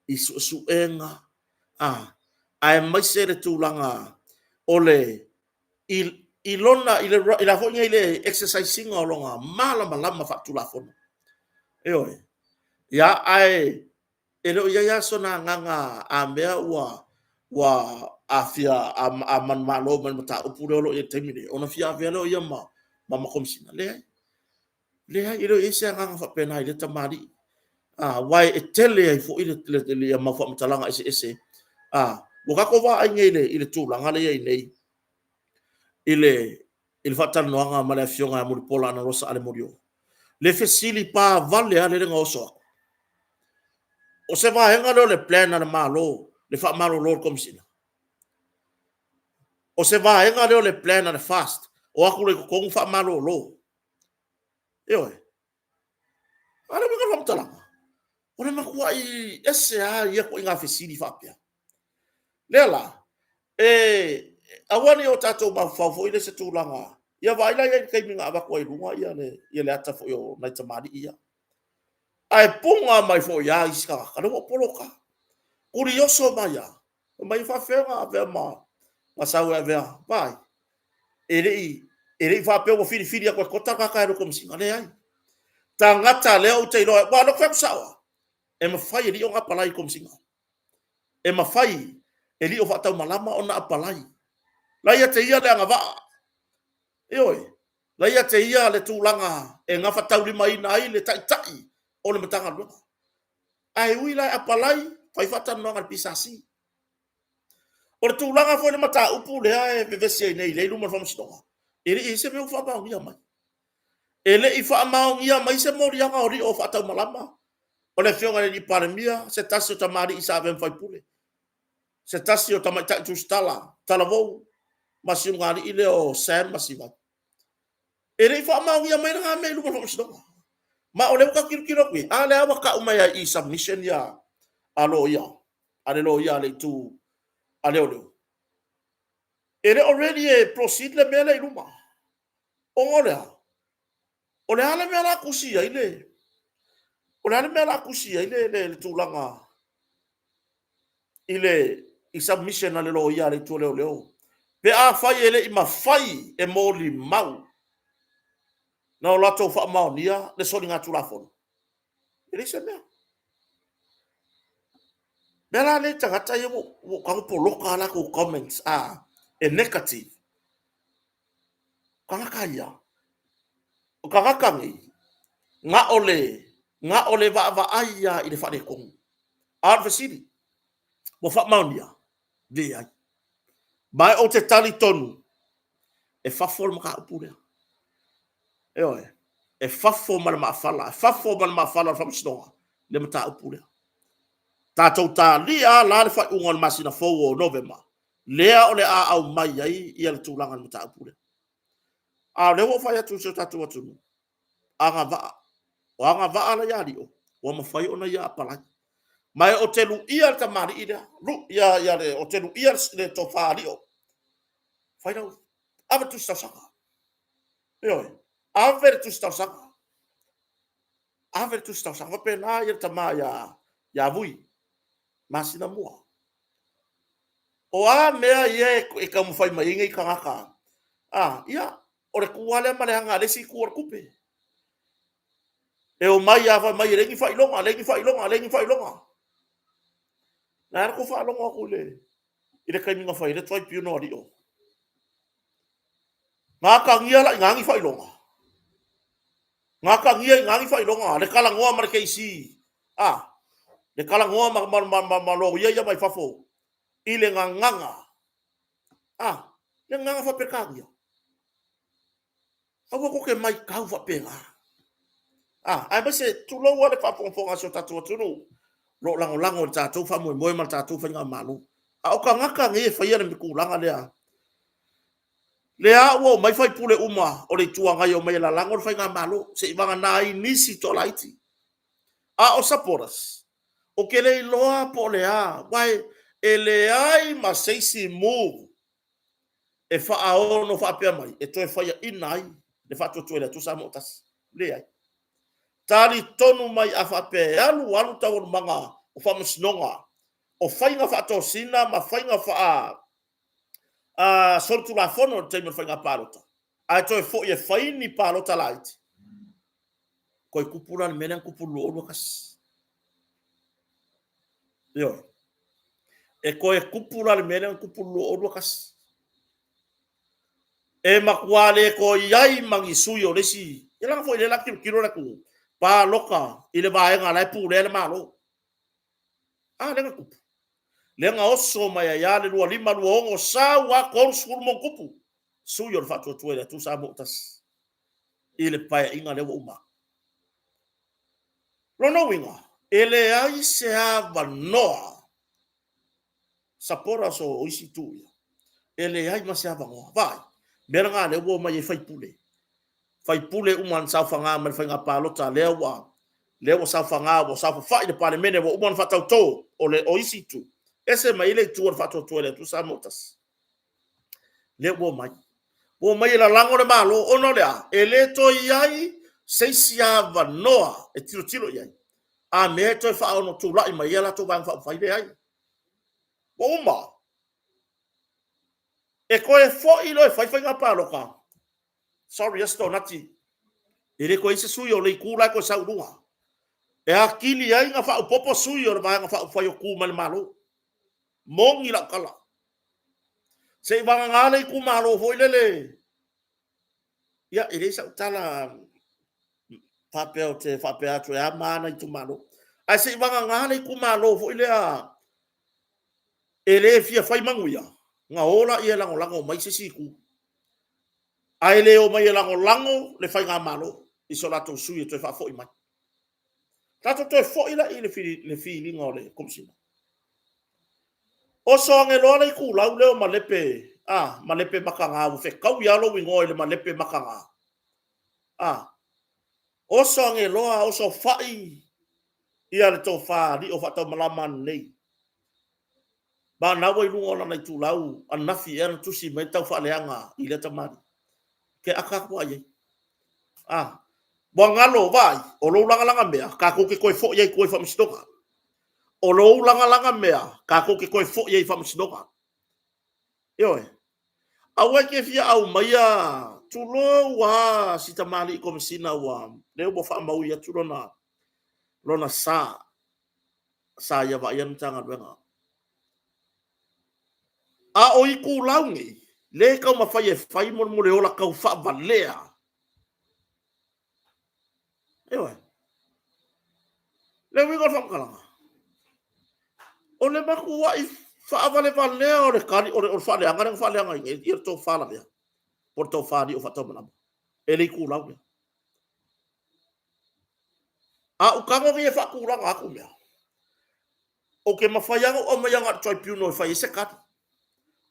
i suesuega, aemaise le tulaga o le i lona i le a foi nei le exercise ina o lona malamalama faatulafono. Ioe. Ia, ae e le o i ai lava sona agaga a mea ua afia a manumalo mai le mataupu lea o lo o i ai i le taimi lenei, ona fia avea lea o ia ma Komesina. Leai. Leai, e le o i ai se agaga faapena i lea tamalii, aua e tele ai foi le mau faamatalaga eseese. Ua tatou vaai nei i le tulaga lea e i ai nei i le faatalanoaga ma le Afioga ia Mulipola Anarosa Ale Molioo, le fesili pavale lava lele na oso atu. O se vaega lea o le plan a le Malo le faamalolo o le Komesina? O se vaega lea o le plan a le FAST, o atu loa i totonu faamalolo? Ioe. A o le uiga o le faamatalaga, o le matuai ese lava ia ituaiga fesili faapea. Lea la, e aua ne i o tatou mafaufau foi lea i se tulaga, ia vaai la i ai i le taimi na avatu ai i luga le ata foi o nai tamalii ia. Ae puna mai foi lava isi tagata, lea ua ou poloka. Kulioso mai lava, fai mai e faapefea ona avea ma sau e avea. Vaai, e le i faapea ua filifili atu e Kota le tagata e alu e Komesina, leai. Tagata lea ou te iloa, aua o lea ou te fai atu sao lava, e mafai e Lio ona apalai i le Komesina. E mafai e Lio Faataumalama ona apalai. La e ia te ia le agavaa, ioe, la e ia te ia le tulaga e gafataulimaina ai le Taitai o le Matagaluega. Ae ui la e apalai, fai faatalanoaga a le PSC. O le tulaga foi i le mataupu lea e vevesi ai nei lea e i luma o le Faamasinoga, e le i i ai se mea o faamaonia mai. E le i faamaonia mai se moliaga o Lio o Faataumalama, o le afioga i le Palemia, se tasi o tamalii sa avea ma faipule, se tasi o tamaitai tusitala talavou ma si ulugalii lea o Sam Masivau. E le i faamaonia mai lena mea i luma o le Faamasinoga. Ma o lea ua tatou tilotilo atu i ai, a lea ua tau mai lava i i submission ia a loia, a le loia a le itu a leoleo. E le o ready e proceed le mea lea i luma. Ona o le a? O le a le mea o le a tusi ai le o le a le mea o le a tusi ai le tulaga i le i submission a le loia a le itu a leoleo pe afai e le i mafai e molimau na o latou faamaonia le soligatulafono? E leai se mea. Mea la nei tagata ia ua tago poloka a latou comments a e negative. Tagata ia, o tagata nei, na o le, na o le vaavaai lava i le faaletonu. A o le fesili, ua faamaonia? Leai. Ma ou te talitonu, e fafo le mataupu lea. Ioe, e fafo ma le maafala, e fafo ma le maafala o le Faamasinoga le mataupu lea. Tatou talia la le faaiuga o le masina fou o Novema, lea o le a aumai ai ia le tulaga i le mataupu lea. A o lea ua ou fai atu i si o tatou atunuu, agavaa, o agavaa la ia Lio, ua mafai ona ia apalai. Ma e o te luia le tamalii lea, lu, ia, ia le, o te luia le tofa alio. Fai lau, ave le tusi talosaga. Ioe, ave le tusi talosaga. Ave le tusi talosaga. Faapena ia le tama ia, ia Vui, masina mua. O a mea ia e taumafai mai ai nei tagata, a, ia, o le tu lava lea ma le aga a le isi itu o le tupe. E omai lava fai mai e leai ni faailoga, leai ni faailoga, leai ni faailoga. Na ala tou faalogo atu i le, i le taimi na fai ai le tribunal a Lio. Na atagia la i ina ni faailoga. Na atagia i ina ni faailoga, le talanoa ma le KC, a, le talanoa ma, ma, ma, ma, ma loia ia mai fafo i le gagana. A, le gagana faa-Peretania. Aua tou te matau faapena. A, aemaise, tulou lava le faafogafoga a si o tatou atunuu, o lo o lagolago i le tatou faamoemoe ma le tatou faigamalo. A o tagata nei e faia le tulaga lea, lea ua omai sui usufono uma o le Itu Agai e omai e lalago le faigamalo, seivagana ai nisi toalaiti. A o supporters, ou te le iloa po o le a, aua e leai ma se isi move e faaono faapea mai e toe faiaina ai le Faatuatua i le Atua Samoa ua Tasi. Leai. Talitonu mai a faapea e alu alu taualumaga o faamasinoga, o faiga faatosina ma faiga faa solitulafono i le taimi o le faiga palota, ae toe foi e fai ni palota laiti, toe tupu la le mea lea na tupu i le 2021. Ioe. E toe tupu la le mea lea na tupu i le 2021. E matua le toe i ai ma ni sui o le isi, ia leaga foi o lea o le a tilotilo le atunuu, palota i le vaega la e pulea le Malo. A lea na tupu. Lea na oso mai ai lava le 25, 26, sau lava 30 ma ona tupu sui o le Faatuatua i le Atua Samoa ua Tasi i le Paeaiga lea ua uma atu. Lona uiga, e leai se avanoa supporters o isi itu ia, e leai ma se avanoa. Vaai, mea lena lea ua omai ai faipule. Faipule uma na saofaga mai le faiga palota lea ua lea ua saofaga ua saofafai le Palemene ua uma ona faatauto o le o isi itu. Ese mai ai le itu o le Faatuatua i le Atua Samoa ua Tasi. Lea ua omai. Ua omai e lalago le Malo ona o le a? E le toe i ai se isi avanoa e tilotilo i ai. A mea e toe faaono tulai mai ai a latou Vaega Faaupufai? Leai. Ua uma. E toe foi loa e fai faiga palota. Sorry, Astonati. E le toe i ai se sui o le itu la e toe sau i luga. E atili ai na faaopoopo sui o le Vaega Faaupufai o tu mai le Malo. Moni lau tala. Se i vagana le itumalo foi lele. Ia, e leai sau tala faapea ou te faapea atu e a ma ana itumalo. Ae se i vagana le itumalo foi lea e le fia fai manuia, na o laia e lagolago mai se isi itu. Ae le omai e lagolago le faigamalo i so latou sui e toe faafoi mai. Tatou toe foi la i le filiga o le Komesina. Oso ane loa le itulau lea o Malepe, a, Malepe Mataga, ua fetaui lava lou igoa i le Malepe Mataga. A, oso ane loa, oso fai ia le tofa Lio Faataumalama ananei. Ma na ua i luga o lana itulau ananafi ea na tusi mai tau faaleaga i lea tamalii. Ke aka atu a i ai. A, ua galo, vaai, o lou lagalaga mea, tatou te toe foi ai i tua i faamasinoga. O lou lagalaga mea, tatou te toe foi ai i faamasinoga. Ioe. Aua e te fia aumaia, tulou lava si tamalii Komesina ua, lea ua faamaui atu lona, lona sa, sa ia vaaia le Matagaluega. A o itulau nei, lea e taumafai e fai mo le ola tau faavalea. Ioe. Le uiga o le faamatalaga, o le matuai faavalevalea o le tali, o le faaleaga lea na faaleaga ai nei ia le tofa lavea, po o le tofa alii o faataumalama, e le itulau lea. A ou tago nei e faatulaga atu mea, ou te mafai lava ona ou aumaia na o le tribunal e fai ai se tali.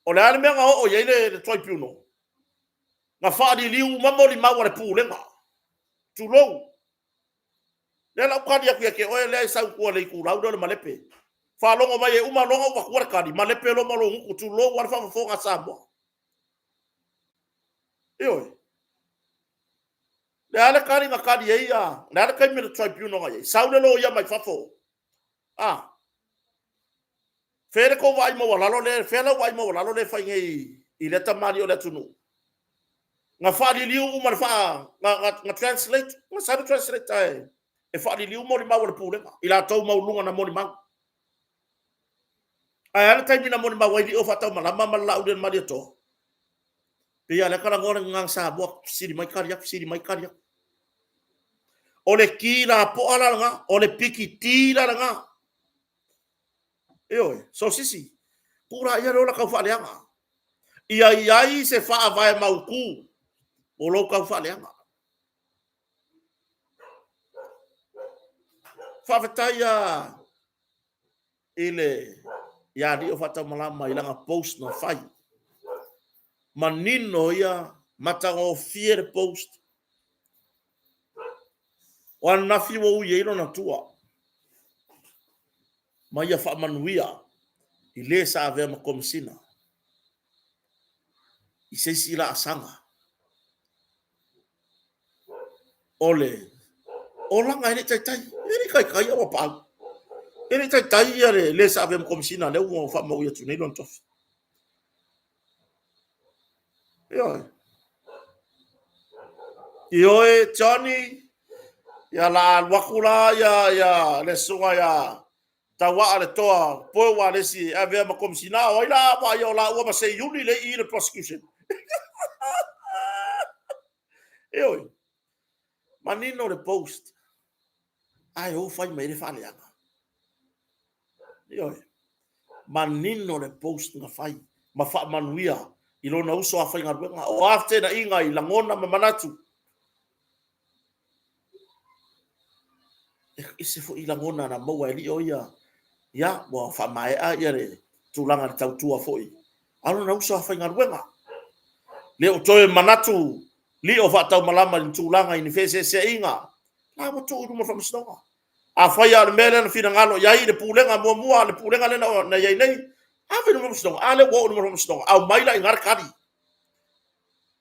O le a le mea na oo i ai le tribunal? Na faaliliu uma molimau a le Pulega. Tulou. Lea la ou kali atu ia te oe lea e sau i tua i le itulau lea o le malepe. Faalogo mai e uma loa ona ou avatua le tali, malepe loa ma lou gutu, tulou lava le faafofoga a Samoa. Ioe. Le a le tali na tali ai ia, le a le taimi o le tribunal na i ai? Sau le loia mai fafo. A. Fea le tou vaai maualalo lea, fea lau vaai maualalo lea e fai nei i lea tamalii o le atunuu? Na faaliliu uma na, na, na translate, na sau le translator e faaliliu molimau a le Pulega, i latou maualuluga na molimau. Ae a le taimi na molimau ai Lio Faataumalama ma le Laaulialemalietoa? Pei lava o lea e talanoa le Gagana Samoa, fesili mai tali atu, fesili mai tali atu. O le ki lapoa la lena, o le piki la lena. Ioe, sosisi, tuu laia le ola taufaaleaga. Ia i ai se faavae mautu o lou taufaaleaga. Faafetai lava i le ia Lio Faataumalama i lana post na fai. Manino ia, matagofie le post. O ananafi ua ui ai lona tua ma ia faamanuia i le sa avea ma Komesina i se isi laasaga o le olaga e le i taitai, e le i taitai a ua paau. E le i taitai ia le le sa avea ma Komesina lea ua faamaui atu nei lona tofi. Ioe. Ioe Johnny, ia la alu atu la ia ia le susuga ia Tauaa le toa poe ua le isi e avea ma Komesina o ai la vaaia o laua ma Seiuli le i i le prosecution. Ioe. Manino le post. Ae o fai mai ai le faaleaga. Ioe. Manino le post na fai ma faamanuia i lona uso a faigaluega. O a feteenaiga i lagona ma manatu, e ese foi lagona na maua e alii o ia, ia, ua faamaea ia le tulaga i le tautua foi a lona uso a faigaluega. Le o toe manatu lio faataumalama i ni tulaga i ni feeseeseaiga, la ua tuu i luma o le faamasinoga. Afai lava o le mea lea na finagalo i ai le pulega muamua, le pulega lea na i ai nei, ave i luma o le faamasinoga. A lea ua oo i luma o le faamasinoga, aumai la i ina le tali.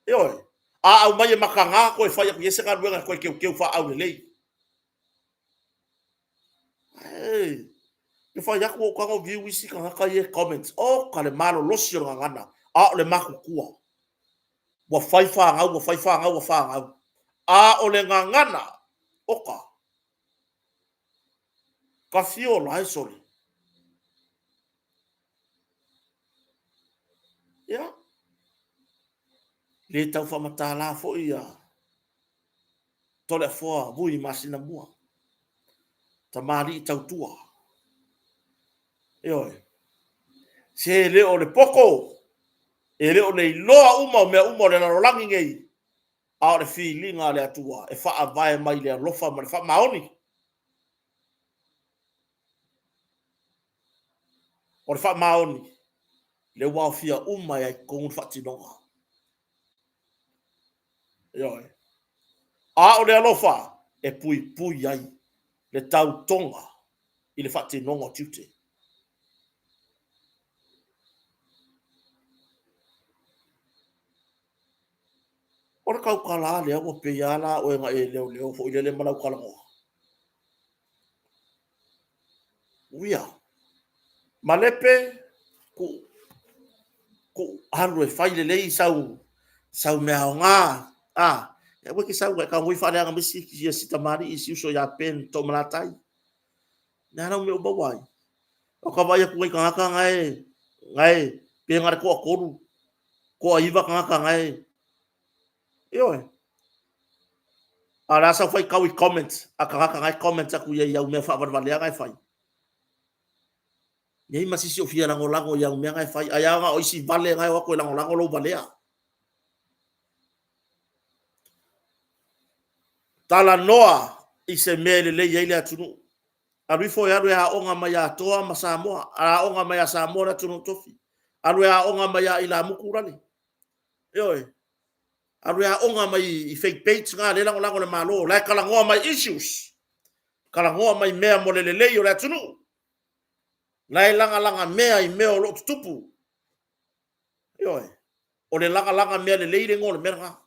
Ioe. A aumai e mataga toe fai atu i ai se galuega e toe teuteu faaaulelei. Ae, e fai atu ua ou tago view isi tagata ia e comments. Oka le malolosi o le gagana, a o le matutua. Ua fai fanau, ua fai fanau, ua fanau. A o le gagana, oka. Tafiola e sole. Ia. Le tau faamatala foi ia Toleafoa Vui Masinamua. Tamalii tautua. Ioe. Se le o le poto, e le o le iloa uma o mea uma o le lalolagi nei, a o le filiga a le Atua e faavae mai le alofa ma le faamaoni. O le faamaoni, lea ua aofia uma ai i totonu le faatinoga. Ioe. A o le alofa e puipui ai le tautoga i le faatinoga o tiute. O le tautala lea ua pei lava la oe na e leoleo foi lele ma lau talanoa. Uia, malepe, ku, ku alu e fai lelei sau, sau mea aoga. A, e aua e te sau e tago i faaleaga mai si, si tamalii, si uso ia Ben Toomalatai. Le a lau mea o maua ai? O ka vaai atu nei i tagata na e, na e, pe na o le toatolu, toaiva tagata na e, ioe. A o le a sau faitau i comment a tagata na e comment atu i ai i au mea faavalevalea na e fai. Nei ma sisi o fia lagolago i au mea na e fai, ai a o isi vale na e o atu e lagolago lou valea. Talanoa i se mea e lelei ai le atunuu. Alu ifo e alu e aoga mai ia Toa ma Samoa, aoga mai ia Samoa le atunuu tofi. Alu e aoga mai ia Ilamutu lale. Ioe. Alu e aoga mai i fake page na le lagolago le Malo, la e talanoa mai issues. Talanoa mai mea mo le lelei o le atunuu. Na e lagalaga mea i mea o lo o tutupu. Ioe. O le lagalaga mea lelei le igoa o le mea lena.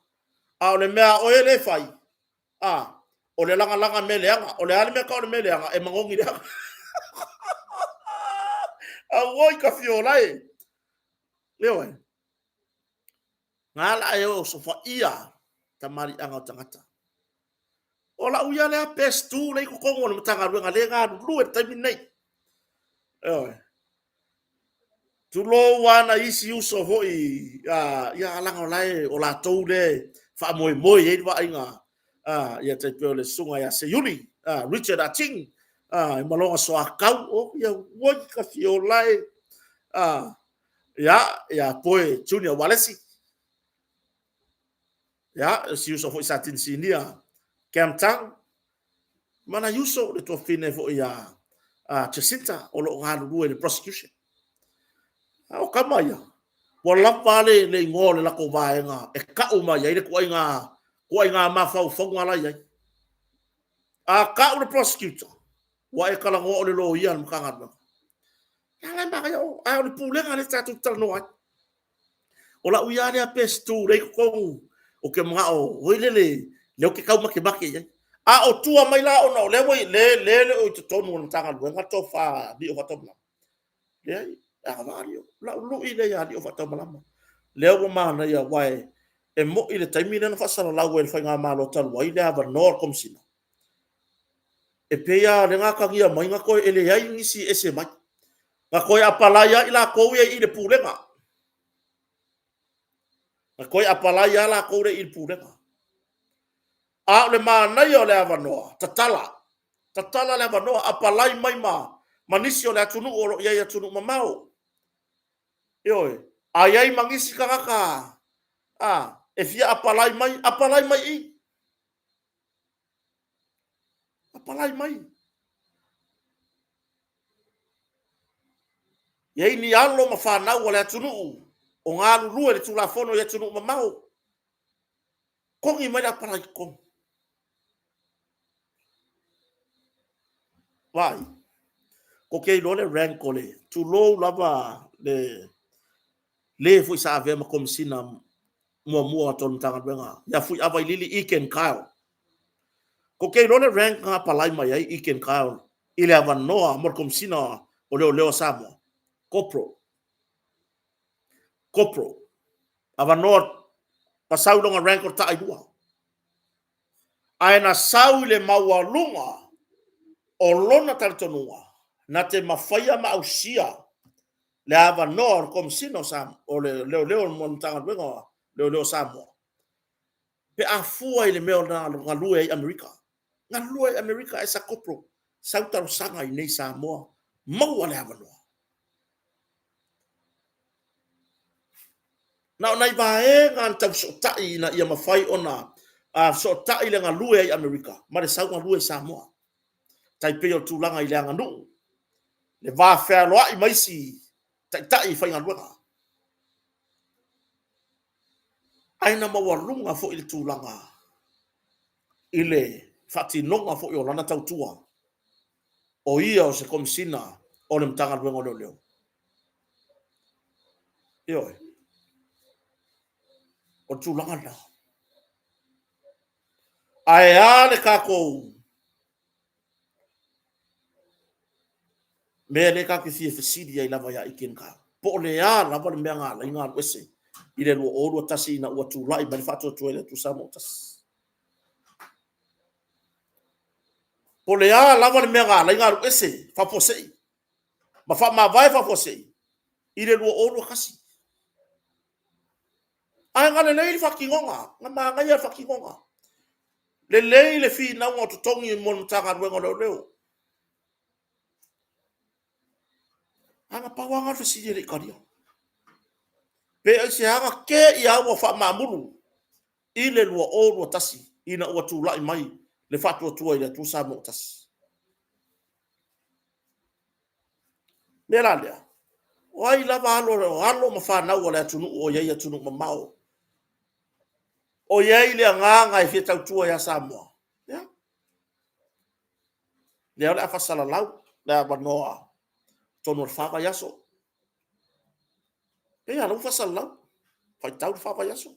A o le mea a oe lea e fai, a, o le lagalaga mea leaga. O le a le mea e tau o le mea leaga? E manogi leaga. Auoi ka fiola e. Ioe. Na ala e osofaia tamaliiaga o tagata. O lau ia lea best tu lea i totonu o le Matagaluega lea e galulue i le taimi lenei. Ioe. Tulou lava nai isi uso foi, ia leaga o la e, o latou lea e faamoemoe i ai le vaaiga, ia tai pei o le susuga ia Seiuli, Richard Ah Ching, ma lona soatau, o ia oi ka fiola e, ia, ia Poe Junior Ualesi. Ia, si uso foi Satini Sinia Cam Tang, ma nai uso, le tuafafine foi ia Jacinta o lo o galulue i le prosecution. A o tama ia, ua lava le le igoa o le latou vaega e tau mai ai le ituaiga ituaiga mafaufauga la e i ai. A tau le prosecutor, ua e talanoa o le loia a le Matagaluega. Ia la e manaia o, ae o le pulega lea tatou te talanoa ai. O lau ia lea pestu lea i totonu, ou te manao foi lele, lea ou te tau matemate i ai. A o tua mai la ona o lea ua le le o i totonu o le Matagaluega le tofa a Lio Faataumalama, leai, e agavaa Lio. O lau lui lea ia Lio Faataumalama. Lea ua manaia, aua e moni le taimi lea na faasalalau ai e le Faigamalo talu ai le avanoa o le Komesina, e pei lava o lea na atagia mai na toe, e leai nisi e ese mai. Na toe apalai lava i latou ia i le Pulega. Na toe apalai lava latou ia i le Pulega. A o le manaia o le avanoa, tatala, tatala le avanoa, apalai mai ma nisi o le atunuu o lo o i ai i atunuu mamao. Ioe. A i ai ma nisi tagata a, e fia apalai mai, apalai mai i i. Apalai mai. E i ai ni alo ma fanau a le atunuu o galulue i le Tulafono i atunuu mamao, togi mai le apalai i totonu. Vaai, ko te iloa le rank o le, tulou lava le le foi sa avea ma Komesina muamua atu o le Matagaluega ia Fuiava Ilili Egan Kyle. Ko te iloa le rank na apalai mai ai Egan Kyle i le avanoa mo le Komesina o Leoleo a Samoa. Corporal. Corporal. Avanoa na sau i lona rank o le taailua. Ae na sau i le maualuga o lona talitonuga na te mafaia ma ausia le avanoa o le Komesina o Samoa, o le Leoleo mo le Matagaluega o Leoleo o Samoa, pe a fua i le mea na galue ai i Amerika. Galue ai i Amerika as a corporal, sau talosaga i inei i Samoa, maua le avanoa. Na o nai vaega na tau fesootai ina ia mafai ona fesootai le galue ai i Amerika ma le sau galue i Samoa. Tai pei o le tulaga i le aganuu, le va fealoai ma isi taitai faigaluega. Ae na maualuga foi le tulaga i le faatinoga foi o lana tautua, o ia o se Komesina o le Matagaluega o Leoleo. Ioe. O le tulaga lena. Ae a le tatou mea lea tatou te fia fesili ai lava ia Ike Nkau, po o le a lava le mea na ala ai ona alu ese i le 2021 ina ua tulai mai le faatuatua i le Atua Samoa ua tasi. Po o le a lava le mea na ala ai ona alu ese faafuasei ma faamavae faafuasei i le 2021. Ae na lelei le faatinoga, na manaia le faatinoga. Lelei le finauga o totogi mo le Matagaluega o Leoleo. Ae na pau lava lena o le fesili e le i talia. Pe aisea na te i lava ua faamaamulu i le 2021 ina ua tulai mai le faatuatua i le Atua Samoa ua tasi. Mea la lea, o ai lava alo, alo ma fanau a le atunuu o i ai i atunuu mamao, o i ai le agaga e fia tautua ia Samoa, ia. Lea o le a faasalalau le avanoa totonu o le fa vaiaso. Pei lava o lea ua faasalalau, faitau le fa vaiaso.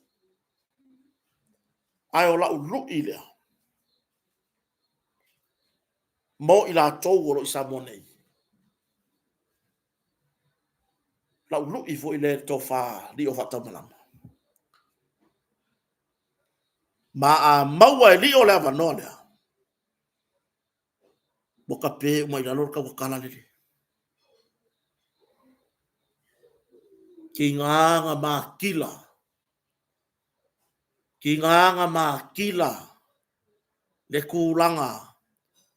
Ae o lau lui lea mo i latou o lo o i Samoa nei, lau lui foi lea i le tofa Lio Faataumalama. Ma a maua e Lio le avanoa lea, ua tape uma i lalo le tautatala lele. Tiga na matila, tiga na matila le tulaga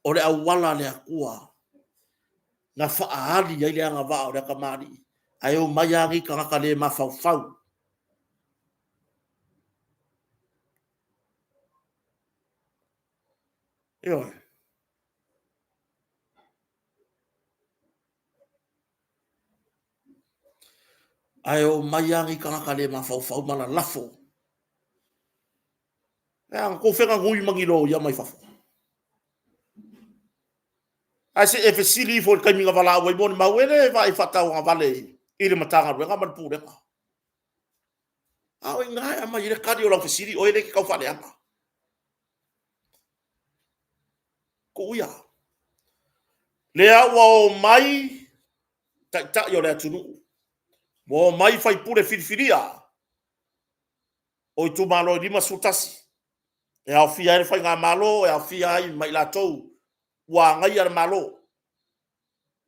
o le auala a le Atua na faaali ai le agavaa o le tamalii, ae omai lava nei tagata le mafaufau. Ioe. Ae omai lava nei tagata le mafaufau ma lalafo. E a, na tou feganui ma ni loia mai fafo? Ae se i e fesili ifo i le taimi na valaau ai molimau, e le vaai faatauagavale i le Matagaluega ma le Pulega. A o i ina e aumai ai le tali o lau fesili, oe lea e te tau faaleaga. Tuu ia. Lea ua omai taitai o le atunuu, ua omai sui usufono filifilia o itumalo e 51, e aofia ai le Faigamalo, e aofia ai ma i latou ua agaia le Malo,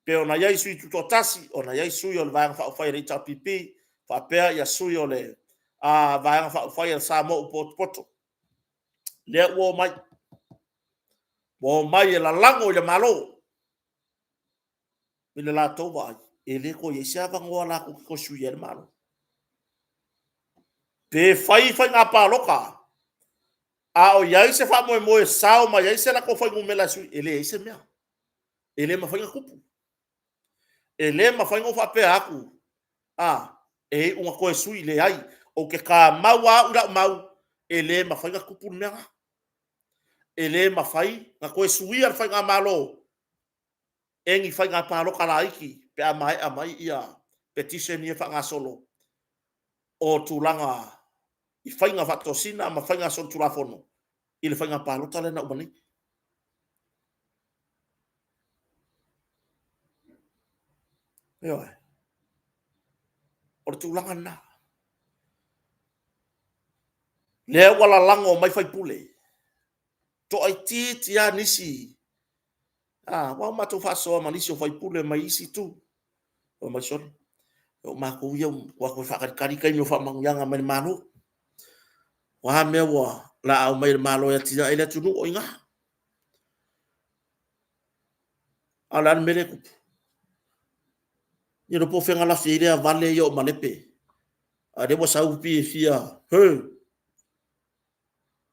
pei ona i ai sui tutoatasi, ona i ai sui o le Vaega Faaupufai a le HRPP, faapea sui o le Vaega Faaupufai a le Samoa ua Potopoto. Lea ua omai, ua omai e lalago i le Malo i le latou vaai, e le toe i ai se avanoa latou te toe suia ai le Malo. Pe fai faiga palota a o i ai se faamoemoe e sao mai ai se latou fuainumera e sui, e leai se mea. E le mafai ona tupu. E le mafai ona ou faapea atu, a, e iu ina toe sui, leai. Ou te tamau lava au i lau mau, e le mafai ona tupu le mea lena. E le mafai ona toe suia le faigamalo e ni faiga palota laiti pe a maea mai petition ia e faagasolo o tulaga i faiga faatosina ma faiga solitulafono i le faiga palota lea na uma nei. Ioe. O le tulaga lena. Lea ua lalago mai faipule, toaitiiti lava nisi, aua ua matou faasoa ma nisi o faipule mai isi itu. Fai mai, sole, o matou ia ua o atu e faatalitali taimi o faamanuiaga mai le Malo. O a mea o le a aumai e le Malo e atiae ai le atunuu, o i ina. A o le a le mea lea e tupu? E le iloa po o fea na lafi ai lea vale ia o Malepe, a o lea ua sau e fia, he!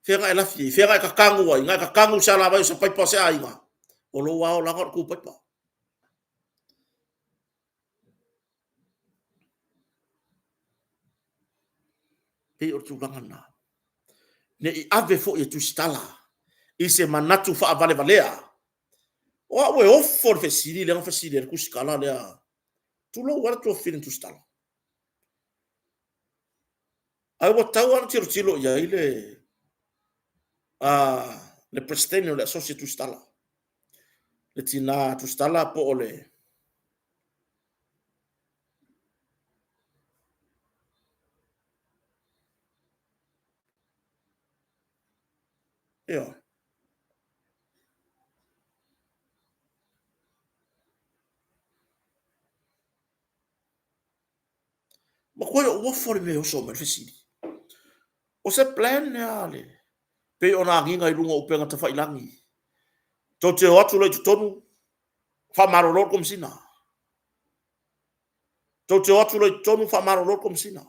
Fea na e lafi ai? Fea na e tatanu ai? Na e tatanu i se alavai o se paipa o se aiga? O lou lava olaga o le tu paipa. Pei o le tulaga lena. Ne i ave foi e Tusitala i se manatu faavalevalea. O au e ofo i le fesili lea na fesili ai le Tusitala lea. Tulou lava le tuafafine Tusitala. Ae ua tatau lava ona tilotilo i ai le le Peresetene o le Asosi a Tusitala, le tina Tusitala po o le Ioe. Matuai ou ofo i le mea e oso mai ai le fesili. O se plan lea a le pei ona agiga i luga o upega tafailagi. Tou te o atu loa i totonu, faamalolo le Komesina. Tou te o atu loa i totonu, faamalolo le Komesina.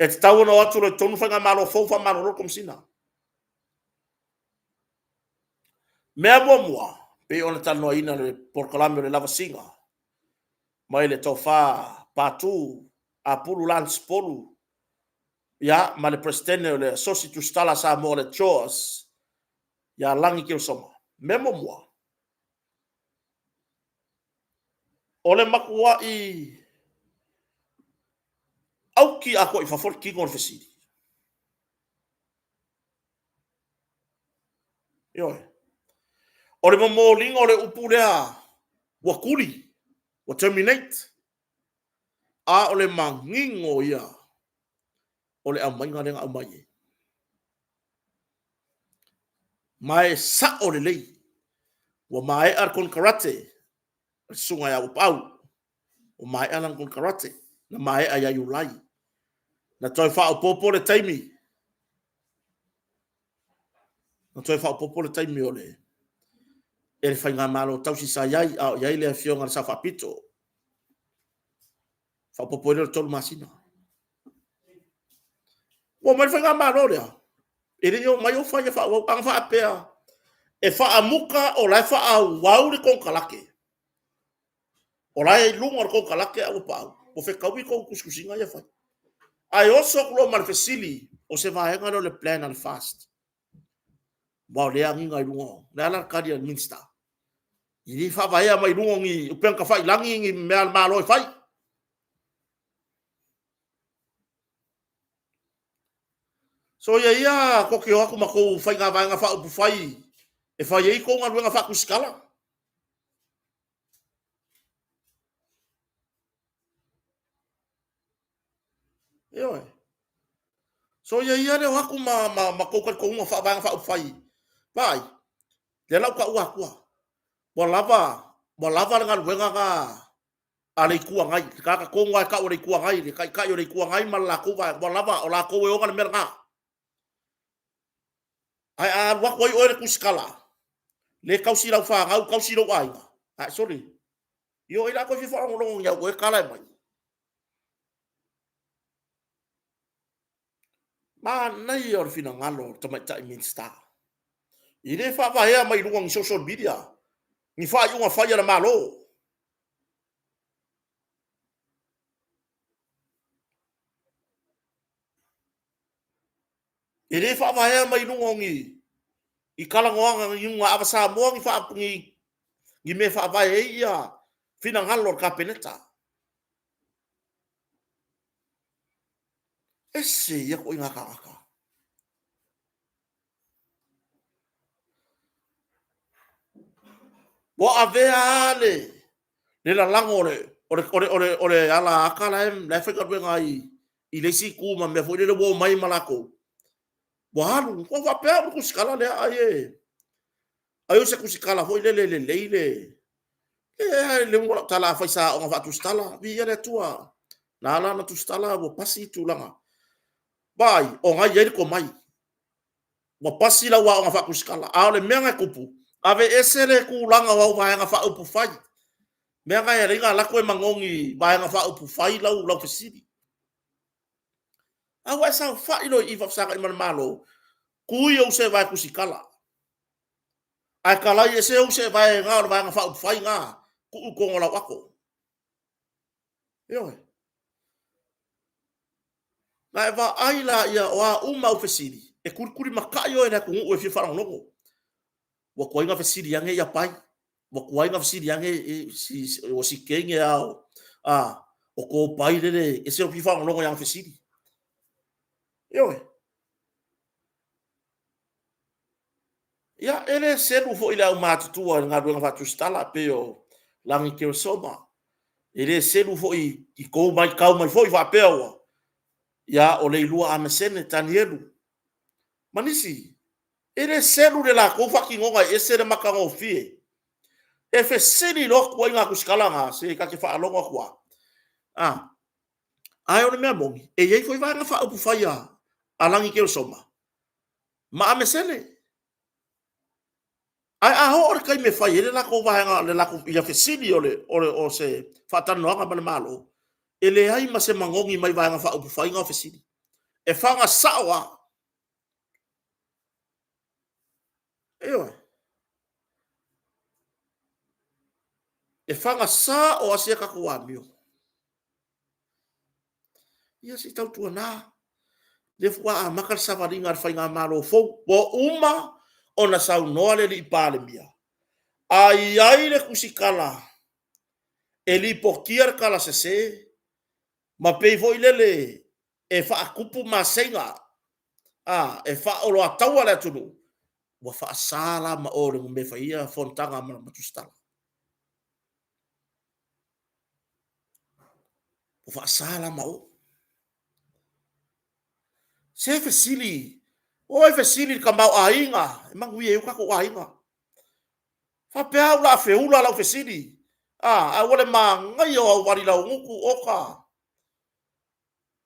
E tatau ona o atu loa i totonu le Faigamalo fou, faamalolo le Komesina. Mea muamua, pei ona talanoaina i le polokalame o le lavasiga mai le tofa Patu Apulu Lance Polu, ia, ma le Peresetene o le Asosi Tusitala a Samoa o le CHOGS, ia Lagi Keosoma. Mea muamua, o le matua'i auki atoa i fafo le tino o le fesili. Ioe. O le momoliga o le upu lea ua tuli, ua terminate. A o le manino ia o le aumaiga lea na aumai ai. Ma e sao lelei, ua maea le konekarate, le susuga ia Uapaau, ua maea lana konekarate, na maea ia Iulai. Na toe faaopoopo le taimi, na toe faaopoopo le taimi o le e le faigamalo tausi sa i ai, a o i ai le afioga i le Sao Faapito. Faaopoopo ai lea o le 3 masina. Ua omai le faigamalo lea, e le i omai o fai e faaauau. Ana faapea e faamuta o la e faaauau le konekarate, o la e i luga o le konekarate a ua pau, ua fetaui tou tusitusiga ia e fai. Ae oso atu loa ma le fesili, o se vaega lea o le plan a le FAST, aua o lea e agiga i luga o... O le a la le tali a le Minisita? E le faavaea mai luga o ni upega tafailagi ni mea a le Malo e fai. Soia ia tou te o atu ma tou faiga Vaega Faaupufai e fai ai tou galuega faatusitala. Ioe. Soia ia le o atu ma tou talitonuga faa-Vaega Faaupufai. Vaai, lea la ua ou taua atua, ua lava, ua lava le galuega lena a le Itu Agai, le tagata tonu lava e tau o le Itu Agai, le Taitai o le Itu Agai ma le latou Vaega, ua lava, o latou e ona le mea lena. Ae a alu atu ai oe le tusitala, lea e tausi lau fanau, tausi lou aiga, ae sole, ia o ai la a toe fia faalogologo i ni au oe tala e aumai? Manaia o le finagalo o le tamaitai Minisita. E le faavaea mai luga o ni social media, ni faaiuga fai a le Malo. E le faavaea mai luga o ni i talanoaga i luga Ava Samoa ni, faa, ni, ni mea e faavae ai ia finagalo o le Kapeneta. Ese ia ituaiga tagata. Ua avea lava le, le lalago o le, o le, o le, o le, o le ala ata la e, la e faigaluega ai i le isi itu ma mea foi lele ua omai ma latou, ua alu, ua faapea au o le tusitala lea ai e, ai o se tusitala foi lele e lelei le, e le uiga o lau tala afai sa aoga faatusitala, viia le Atua, na ala ona tusitala ua pasi tulaga. Vaai, o na e i ai le tomai, ua pasi lau aoga faatusitala. A o le mea na tupu, aveese le tulaga o au Vaega Faaupufai, mea na e ala ai ona alu atu e manogi i Vaega Faaupufai lau, lau fesili. A ua e saofai loa i i faafesagai ma le Malo, tui ou seevae tusitala, ae talai ese ou seevae na o le Vaega Faaupufai na, tuu i totonu o lau ato. Ioe. Na e vaai laia o a uma au fesili, e tulitulimatai oe e le atunuu e fia faalogologo. Ua tuai ona fesili ane ia Pai, ua tuai ona fesili ane ua si teine a o, a, o to pai lele e se o fia faalogologo i ana fesili. Ioe. Ia, e le selu foi le aumatutua i le galuega faatusitala pei o Lagi Keresoma. E le selu foi i tou matau mai foi faapea ua, ia, o Leilua Amesene Tanielu ma nisi. E le selu le latou faatinoga e ese le matagofie. E fesili loa ituaiga tusitala na, se ta te faalogo atu lava. A, ae o le mea moni, e i ai foi Vaega Faaupufai a Lagi Keresoma ma Amesene. Ae a oo le taimi e fai ai le latou vaega, le latou ia fesili o le, o le, o se faatalanoaga ma le Malo, e leai ma se manogi mai Vaega Faaupufai na o fesili. E faga sao lava. Ioe. E faga sao lava sia tatou amio. Ia se i tautuana, lea faatoa amata le savaliga a le faigamalo fou. Ua uma ona saunoa le alii Palemia, a i ai le tusitala e lipotia le tala sese ma pei foi lele e faatupu maseiga, a, e faaoloataua le atunuu, ua faasa la ma o i le mea e fai ai fonotaga ma tusitala. Ua faasa la ma o. Se fesili, o e fesili i le tamaoaiga, e manuia ai o tatou aiga. Faapea au o le a feula lau fesili, a, ae ua le manaia o au vali laugutu, oka.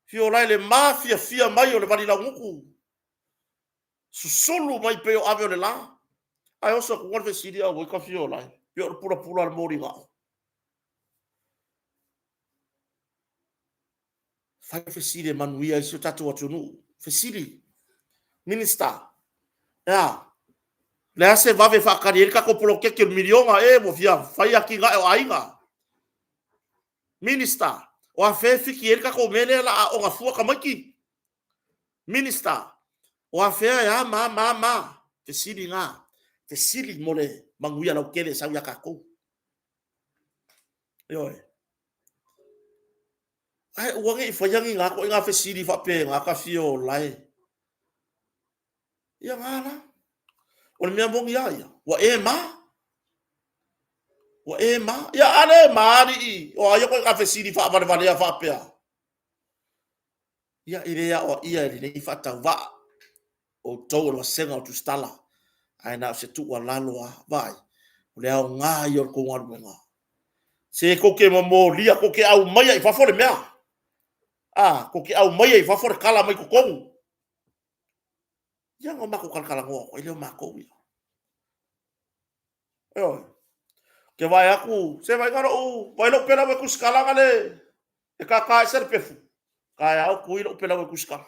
Fio la i le mafiafia mai o le vali laugutu, susulu mai pei o ave o le la. Ae oso atu le fesili, auoi ta fio lai, pei o le pulapula o le moligao. Fai fesili e manuia ai si o tatou atunuu. Fesili, Minister, e a? Le a se vave e faatali ai le tatou poloketi o le miliona ea ua fia fai atinae o aiga? Minister, o afea e fiki ai le tatou mea lea o le a aooga fua tamaiti? Minister, o afea e a ma a ma a ma a? Fesili na, fesili mo le manuia lautele e sau ia tatou. Ioe. Ae aua ne i faia ni na ituaiga fesili faapena ta fia ola e. Ia na la. O le mea moni lava ia, ua e ma. Ua e ma. Ia a le ma alii, o a ia ituaiga fesili faavalevalea faapea? Ia, e le aoaia e lenei faatauvaa outou o le vasega o Tusitala, ae na o se tuualalo lava. Vaai, o le aoga ia o le tou galuega. Se tou te momolia, tou te aumaia i fafo le mea. A, tou te aumaia i fafo le tala mai totonu. Ia ona matou talatalanoa atu ai lea o matou ia. Ioe. Ou te vaai atu, se vaai lou, vaai lou pelau e tusitala na le, e tata ese le pefu. Taeao tui lou pelau e tusitala.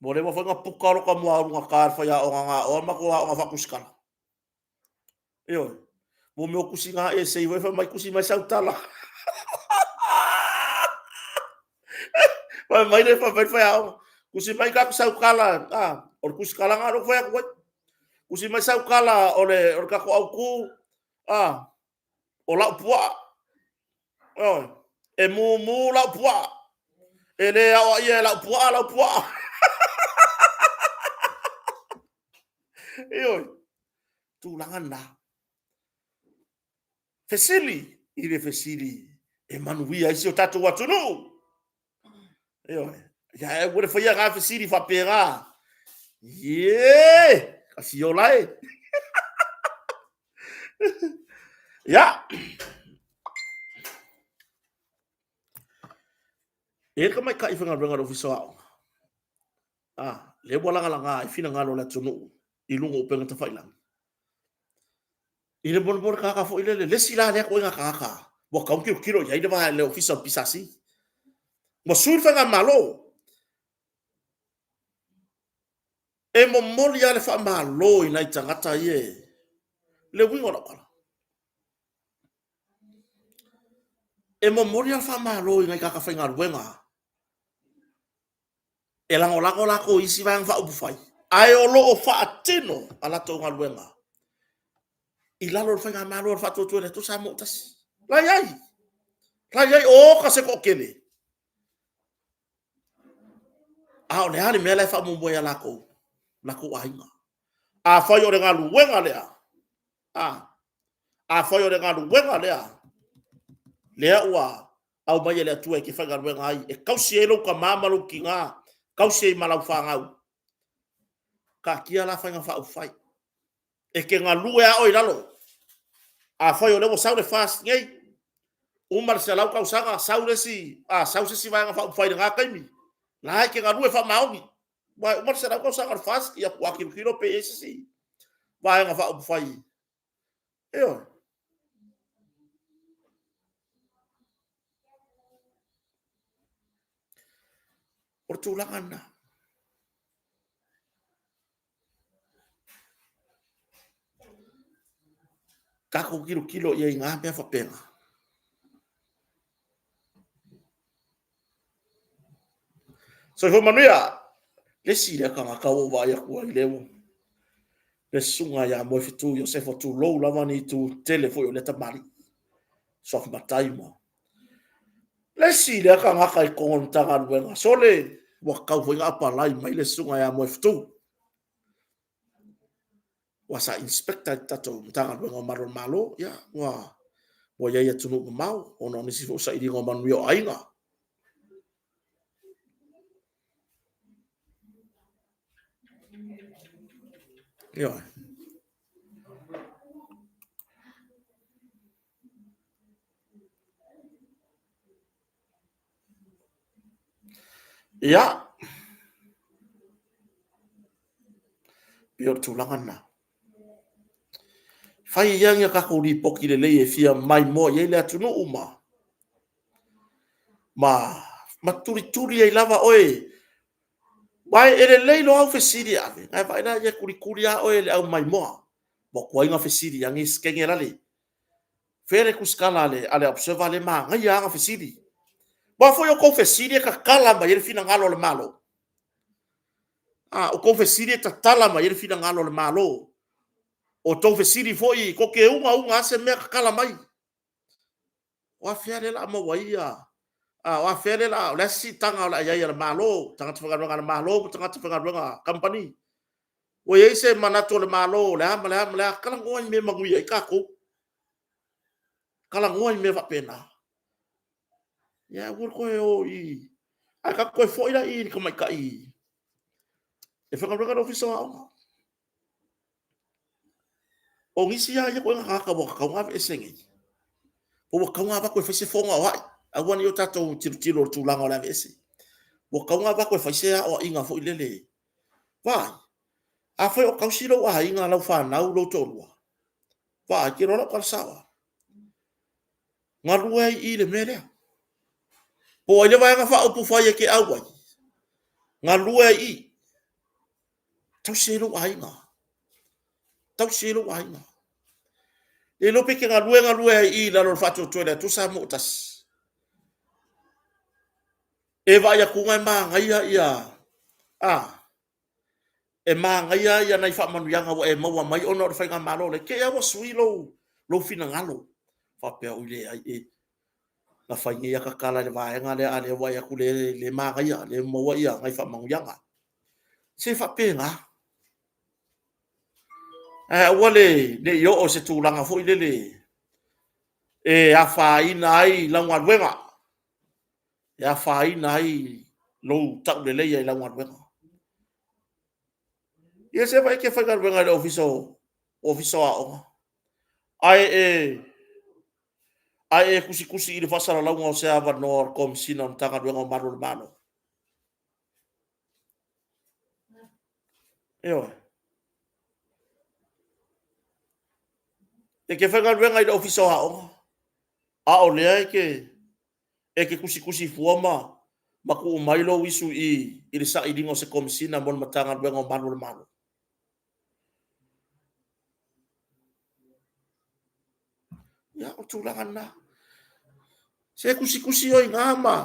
Ua leva foi na puka lota mua ulugata i le faiaoga na aoga matou aoga faatusitala. Ioe. Mo mea o tusi na essay foi fai mai tusi mai sau tala. Fai mai le fai mai le faiaoga. Tusi mai ka sau tala, ah, o le tusitala na lou fai atu ai. Tusi mai sau tala o le o le tatou autu, ah, o lau puaa. Ioe. E mumu lau puaa. E le aoaia e lau puaa lau puaa. Ioe. Tulaga na. Fesili i le fesili e manuia ai si o tatou atunuu. Ioe. Ia e aua le faia ngā fesili faapena. Ie! Ka fiola e. Ia. E le tamaitai faigaluega o le Ofisa o Aoga. Ah, lea ua lagalaga ai finagalo o le atunuu i luga o upega tafailagi. I le molimoli tagata foi lele, le isi la lea ituaiga tagata ua tatau ona tilotilo i ai le vaega le Ofisa o le PSC. Ua sui le faigamalo. E momoli lava le faamalo i nai tagata ia e le uiga o lau tala. E momoli lava le faamalo i nai tagata faigaluega e lagolago latou i isi Vaega Faaupufai, ae o lo o faatino a latou galuega i lalo o le Faigamalo a le Faatuatua i le Atua Samoa ua Tasi. La i ai, la i ai, oka se toatele. A o le a le mea la e faamoemoe ia latou, latou aiga? Afai o le galuega lea, a, afai o le galuega lea, lea ua aumai e le Atua e te faigaluega ai, e tausi ai lou tama ma lou tina, tausi ai ma lau fanau. Taatia la Faiga Faaupufai. E te galue lava oe i lalo. Afai o lea ua sau le FAST nei, uma le 100 tausaga, sau le isi, a, sau se isi Vaega Faaupufai i lena taimi, la e te galue faamaoni. Aua e uma le 100 tausaga o le FAST, ia faatoa tilotilo pe i ai se isi Vaega Faaupufai. Ioe. O le tulaga lena. Tatou tilotilo i ai i ngā mea faapena. Soifua manuia. Le isi lea tagata ua ou vaai atu ai lea ua le susuga ia Moefetu Iosefa, tulou lava ni itu tele foi o lea tamalii, suafa matai ma le isi lea tagata i totonu o le Matagaluega. Sole, ua tatau foi ona apalai mai le susuga ia Moefetu, aua sa inspector i le tatou Matagaluega o Malu o le Malo, ia, ua i ai i atunuu mamao ona o nisi foi o sailiga o manuia o aiga. Ioe. Ia, pei o le tulaga lena. Fai ia ni a tatou lipoti lelei e fia maimoa i ai le atunuu ma tulituli ai lava oe. Aua e lelei loa au fesili e ave, ona e vaai laia e tulituli lava oe e le au maimoa. Ua tuai ona fesili ane Sikenerale, fea le tusitala a le Observer lea e manaia lava ana fesili. Aua foi o tou fesili e tatala mai ai le finagalo o le Malo. A o tou fesili e tatala mai ai le finagalo o le Malo. O tou fesili foi tou te uga uga lava se mea tatala mai. O afea lea o le a maua ai ia... o afea lea o le a... o le a se siitaga o le a i ai a le Malo, tagata faigaluega a le Malo ma tagata faigaluega a kamupani. Ua i ai se manatu o le Malo o le a ma le a ma le a? Talanoa i mea e manuia ai tatou. Talanoa i mea faapena. Ia ae aua le toe o i i. Ae tatou toe foi la i le tamaitai e faigaluega i le Ofisa o Aoga. O nisi lava ia ituaiga tagata ua tatau ona aveese nei, ua tatau ona avatu e fai se fono aoai, aua ne i o tatou tilotilo i le tulaga o le aveese. Ua tatau ona avatu e fai se aoaiga foi lele. Vaai, afai o tausi lou aiga, lau fanau, lou toalua, vaai, e te iloa lau tala sao lava, galue ai i i le mea lea. Po o ai le Vaega Faaupufai e te auai, galue ai i i, tausi ai lou aiga, tausi ai lou aiga. Le iloa pe e te galue galue ai i i lalo o le faatuatua i le Atua Samoa ua tasi. E vaai atu e manaia ia, a, e manaia ia nai faamanuiaga ua e maua mai ona o le Faigamalo lea, te i lava ua sui lou finagalo, faapea, oi leai, e na fai nei ata tala i le vaega lea, a o lea ua vaai atu o lea e manaia, lea ua maua nai faamanuiaga. Se e faapena. Ae aua ne i oo i se tulaga foi lele e afaina ai lau galuega, e afaina ai lou tauleleia i lau galuega. Ia se vaai e te faigaluega i le Ofisa o Aoga, ae e tusitusi i le faasalalauga o se avanoa o le Komesina o le Matagaluega o Malu o le Malo? Ioe. E te faigaluega i le Ofisa o Aoga, a o lea e te tusitusi fua ma tuu mai lou isu i i i le sailiga o se Komesina mo le Matagaluega o Malu o le Malo? Ia, o le tulaga lena. Se tusitusi oe i ina ma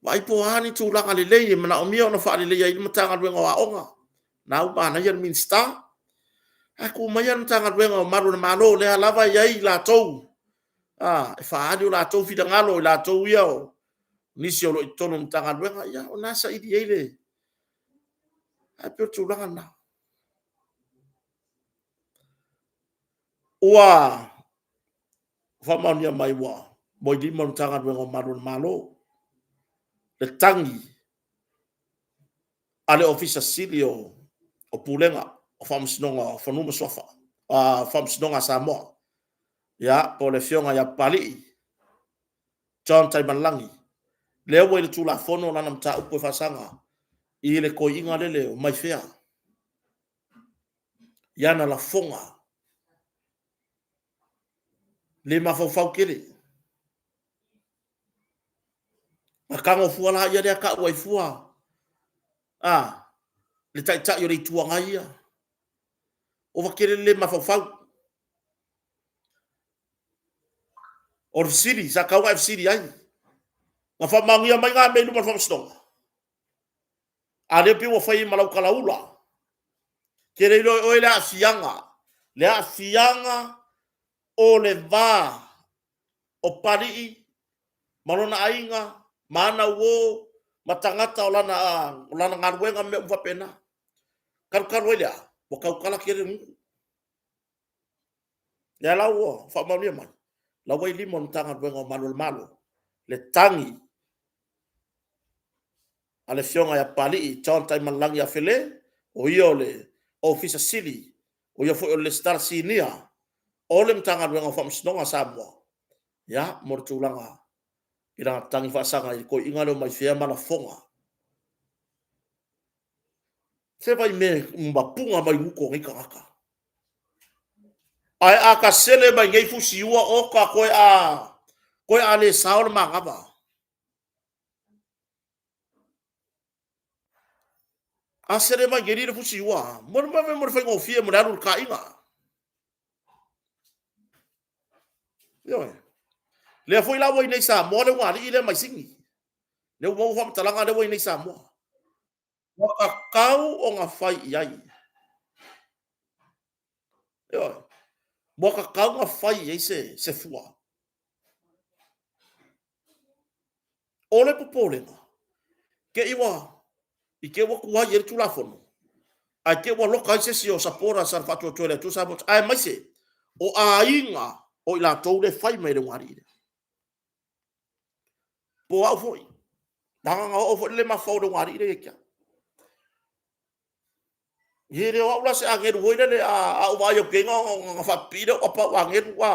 vaai po o a ni tulaga lelei e manaomia ona faaleleia ai le Matagaluega o Aoga. O lena ua manaia le Minisita. Ae tuu maia le Matagaluega o Malu o le Malo, o lea lava e i ai latou e faaali o latou finagalo, o latou ia o nisi o lo o i totonu o le Matagaluega, ia o lena e saili i ai le... Ae pei o le tulaga lena. Ua faamaonia mai ua i lima o le Matagaluega o Malu o le Malo le tagi a le Ofisa Sili o Pulega o Faamasinoga o Fanua ma Suafa, Faamasinoga a Samoa, ia, po o le Afioga ia Papalii John Taimalelagi, lea ua i le Tulafono lana mataupu e faasaga i le toeaina lele o Maifea, i ana lafoga le mafaufau tele. Na tago fua la lea tau ai fua a le Taitai o le Itu Agai ia. Ova tele le le mafaufau. O le fesili sa tatau ona e fesili ai, na faamaonia mai na mea i luma o le faamasinoga? A lea pei ua fai ai ma lau kalaula. Ke le iloa e oe le aafiaga, le aafiaga o le va o Palii ma lona aiga ma ana uo ma tagata o lana, o lana galuega ma mea uma faapena. Talutalu ai le a? Ua tautala tele le nuu. Lea la ua faamaonia mai, la ua i lima o le Matagaluega o Malu o le Malo le tagi a le Afioga ia Papalii John Taimalelagi Afelé, o ia o le Ofisa Sili, o ia foi o le Resitala Sinia o le Matagaluega o Faamasinoga a Samoa, ia, mo le tulaga i lana tagi faasaga i le toeaina lea o Maifea ma lafoga. Se vai mea mapuna mai uto o nei tagata. Ae a ta sele mai nei fusiua oka toe a toe a le sao le manava. A sele mai nei le fusiua, mo le mo le faigofie mo le alu i le taaiga. Ioe. Lea foi la ua i nei Samoa le ulugalii lea mai Sini. Lea ua maua faamatalaga lea ua i nei Samoa. Ua tatau ona fai i ai. Ioe. Ua tatau ona fai i ai se, se fua. O le popolega, te i ua, i te ua tuai ai le Tulafono, ae te ua loka ai se isi o supporters a le Faatuatua i le Atua Samoa, aemaise o aiga o i latou le fai mai le ulugalii lea. Po o au foi, leaga na oo foi le mafaufau i le ulugalii lea ia te au. E le o au la se agelu foi lele a ou vaai atu i ai ona faapipii lea o apa au agelu a,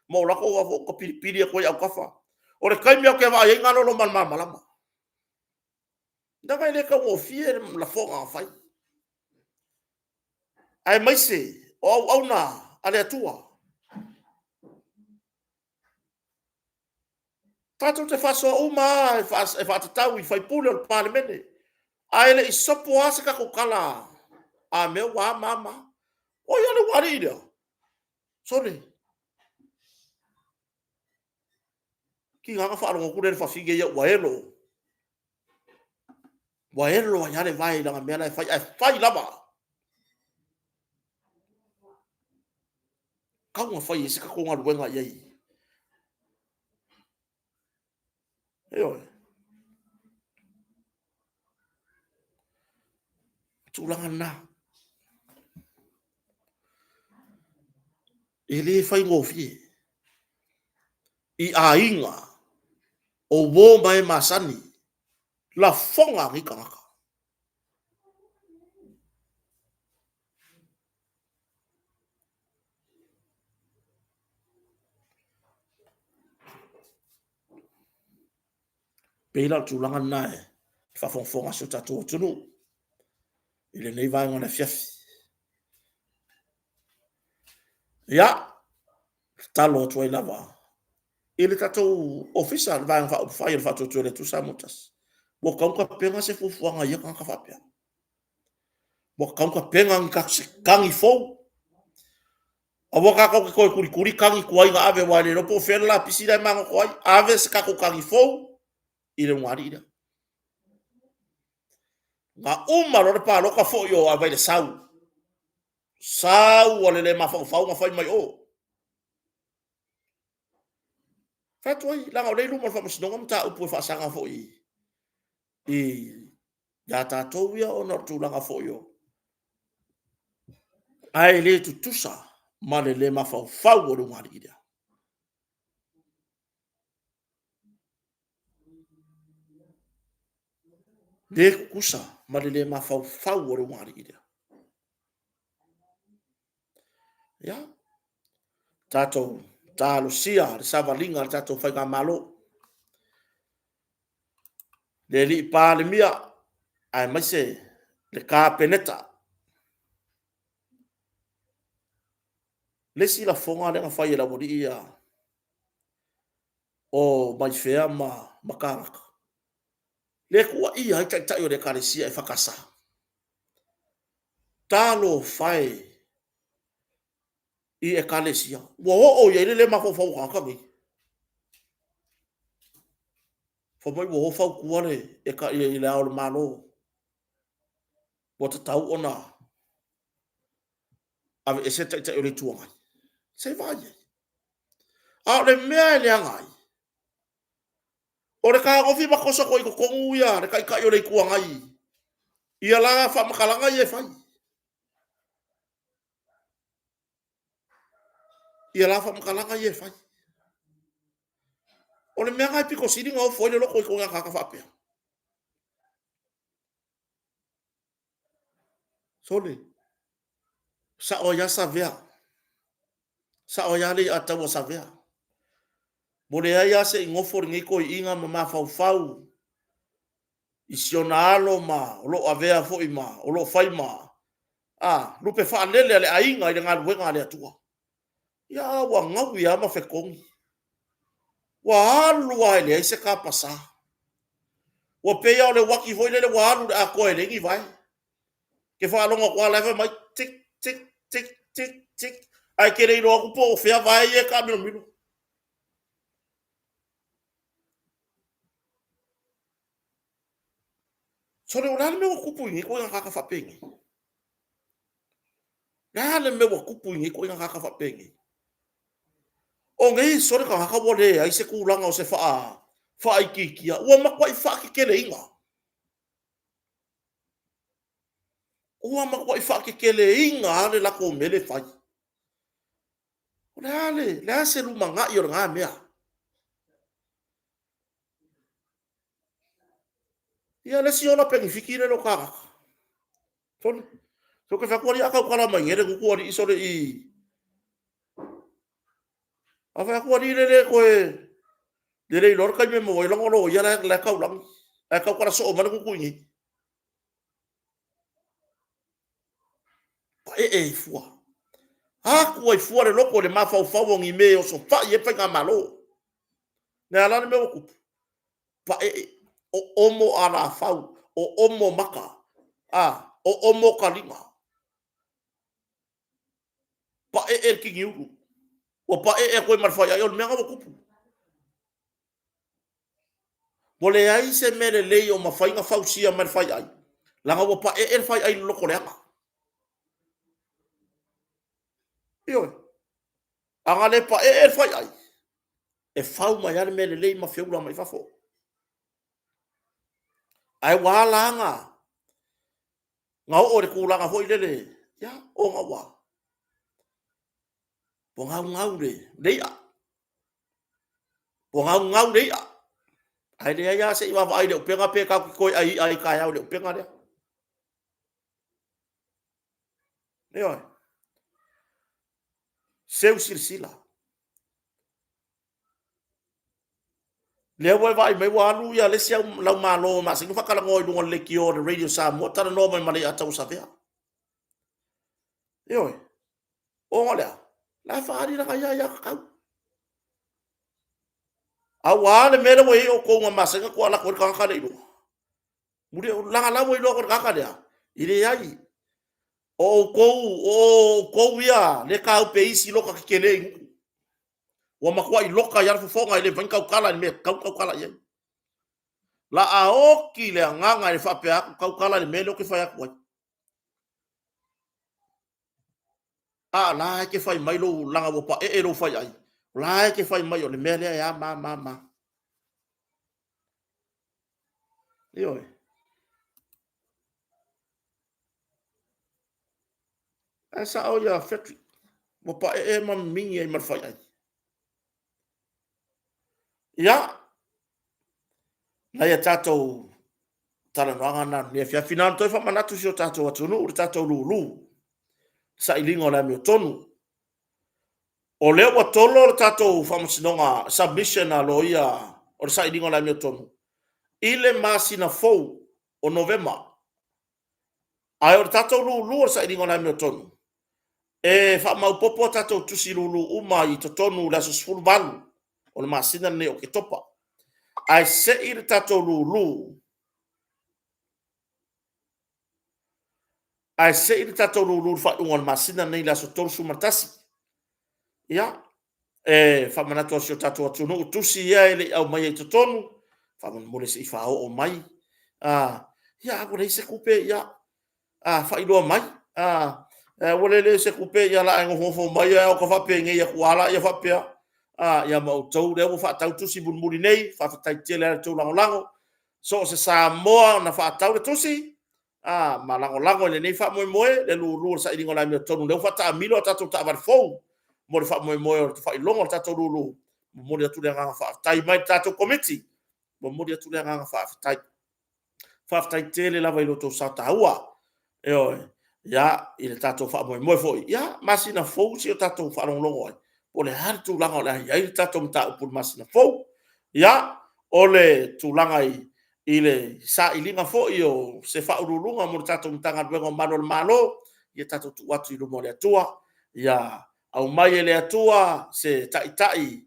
ma ou alu atu ou tapilipili atu ai i autafa. O le taimi ou te vaai ai na lolo ma le malamalama. Leaga e le taugofie le lafoga na fai. Aemaise o auauna a le Atua. Tatou te faasoa uma lava e faatatau i sui usufono o le Palemene, ae le i sopo lava se tatou tala a mea ua a ma a ma a. O ai le ulugalii lea? Sole! Tiga lava ona faalogo atu le fafine ia ua elo. Ua elo ai lava le vae i lana mea la e fai, ae fai lava. Tau na fai ai se tatou galuega i ai. Ioe. Tulaga lena. E le faigofie i aiga o uo ma e masani lafoga a nei tagata. Pei la o le tulaga lena e faafogafoga a si o tatou atunuu i lenei vaega o le afiafi. Ia, tatalo atu ai lava i le tatou ofisa, le Vaega Faaupufai o le Faatuatua i le Atua Samoa Tasi, ua tatau ona tapena se fuafuaga i ia tagata faapea. Ua tatau ona tapena ni se tagi fou. Aua tatou te toe tulituli tagi tuai na ave, aua e le iloa po o fea le lapisi la e magoto ai. Ave se tatou tagi fou i le ulugalii lea. Na uma loa le palota foi o Availesau. Sau ua le le mafaufau na fai mai o. Fai atu ai, leaga o lea e i luma o le faamasinoga mataupu e faasaga foi i ia tatou ia ona o le tulaga foi o ae le tutusa ma le le mafaufau o le ulugalii lea. Le tutusa ma le le mafaufau o le ulugalii lea. Ia, tatou talosia le savaliga a le tatou faigamalo. Le alii Palemia, aemaise le Kapeneta. Le isi lafoga lea na fai e le aualii ia o Maifea ma Makalaka, lea e tuuaia ai taitai o le Ekalesia EFKS. Talofa e i Ekalesia, ua oo i ai le le mafaufau o tagata nei. Fai mai ua o fautua le, i le Ao o le Malo. Ua tatau ona aveese le Taitai o le Itu Agai. Se i vaai i ai. A o le mea e leaga ai, o le tagofi ma toso atu ai i totonu ia le Taitai o le Itu Agai ia la faamatalaga ia e fai. Ia la faamatalaga ia e fai. O le mea lena e pito sili ona ofo ai le loto i ituaiga tagata faapea. Sole, sao ai lava Savea, sao ai lava Leiataua Savea. Ua leai lava se i nofo lenei toeaina ma mafaufau i si ona alo ma o lo o avea foi ma o lo o fai ma a, lupe faalele a le aiga i le galuega a le Atua. Ia a ua gaui lava ma fetogi. Ua alu lava e leai se tapasa. Ua pei lava o le uati foi lele ua alu i le atoa e leai ni vae. E te faalogo atu lava o la e fai mai, tick, tick, tick, tick, tick, ae te le iloa atu po o fea vae ia e taamilomilo. Sole, o le a le mea ua tupu i nei ituaiga tagata faapenei? O le a le mea ua tupu i nei ituaiga tagata faapenei? O nei sole tagata ua leai se tulaga o se faaitiitia, ua matuai faateteleina. Ua matuai faateteleina lava le latou mea lea e fai. O le a le, le a se lumanai o lena mea? Ia le isi ola penefiti lea o tagata. Sole, ou te fai atu, alii a tautala mai nei le gutu alii sole i... A fai atu alii le le toe... Le le iloa le taimi e maua ai lana loia la e taulagi, ae tautala soo mai le gutu i inei. Paee ai fua. Atu ai fua le loto i le mafaufau o ni mea e osofai ai le faigamalo. Le a la le mea ua tupu? Paee, o omo alafau, o omo maka, a, o omo taliga. Paee le kiniulu. Ua paee atu ai ma le faiai, o le mea lena ua tupu. Ua leai se mea lelei o mafai ona fausia mai le faiai, leaga ua paee le faiai i le loto leaga. Ioe. A na le paee le faiai, e fau mai lava le mea lelei ma feula mai fafo. Ae ua ala la ona oo i le tulaga foi lele, ia, ona ua gaugau le i'a. Ua gaugau le i'a. Ae leai lava se i vaavaai i le upega pe tatou te toe ai i'a ai taeao i le upega lea. Ioe. Seu silasila. Lea ua e vaai mai ua alu ia le isi au lau malo masani ona faatalanoa i luga o le leitio o le Radio Samoa, talanoa mai ma Leiataua Savea. Ioe. Ona o le a? La e faaali lana ia aiatatau. A ua a le mea lea ua i ai outou na masani ona tuualatu ai le tagata lea i luga? Muli, leaga la ua iloa atu e le tagata lea, e leai. O outou, o outou ia le taupe isi loka tetele i nuu. Ua matuai loka ai lava le fofoga e le mafai ona tautala i le mea e tatau ona tautala i ai. La a oti le agaga i le faapea atu tautala i le mea lea ou te fai atu ai. A la e te fai mai lou, leaga ua paee lou faiai, o la e te fai mai o le mea lea e a ma ma ma. Ioe. Ae sao ia Frederick, ua paee ma mimigi ai ma le faiai. Ia, nai a tatou talanoaga na lenei afiafi. Na ona toe faamanatu i si o tatou atunuu, le tatou lulu, sailiga o le amiotonu. O lea ua tolo le tatou faamasinoga submission a loia o le sailiga o le amiotonu i le masina fou o Novema. Ae o le tatou lulu o le sailiga o le amiotonu, e faamaopoopo a tatou tusi lulu uma i totonu i le aso 18 o le masina lenei o Oketopa. Ae se i le tatou lulu, ae se i le tatou lulu i le faaiuga o le masina lenei i le aso 31. Ia, e faamanatu atu i si o tatou atunuu, tusi ia e le i aumaia i totonu, faamolemole se i faaoo mai. Ia, a ua leai se tupe, ia, A, faailoa mai. A, ua le le se tupe, ia o le a e nofonofo mai ae ota faapenei atu lava lea faapea. A, ia ma outou lea ua faatau tusi mulimuli nei, faafetai tele lava i le tou lagolago. So o se Samoa na faatau le tusi, a, ma lagolago i lenei faamoemoe, le lulu o le sailiga o le amiotonu, lea ua faataamilo a tatou taavale fou mo le faamoemoe o le faailoga o le tatou lulu. E momoli atu le agaga faafetai mai le tatou Komiti, momoli atu le agaga faafetai. Faafetai tele lava i lo outou sao taua, ioe, i le tatou faamoemoe foi. Ia, masina fou se i o tatou faalogologo ai po o le a le tulaga o le a i ai le tatou mataupu i le masina fou. Ia, o le tulaga i le sailiga foi o se Faauluuluga mo le tatou Matagaluega o Malu o le Malo, ia tatou tuu atu i luma o le Atua, ia aumai e le Atua se Taitai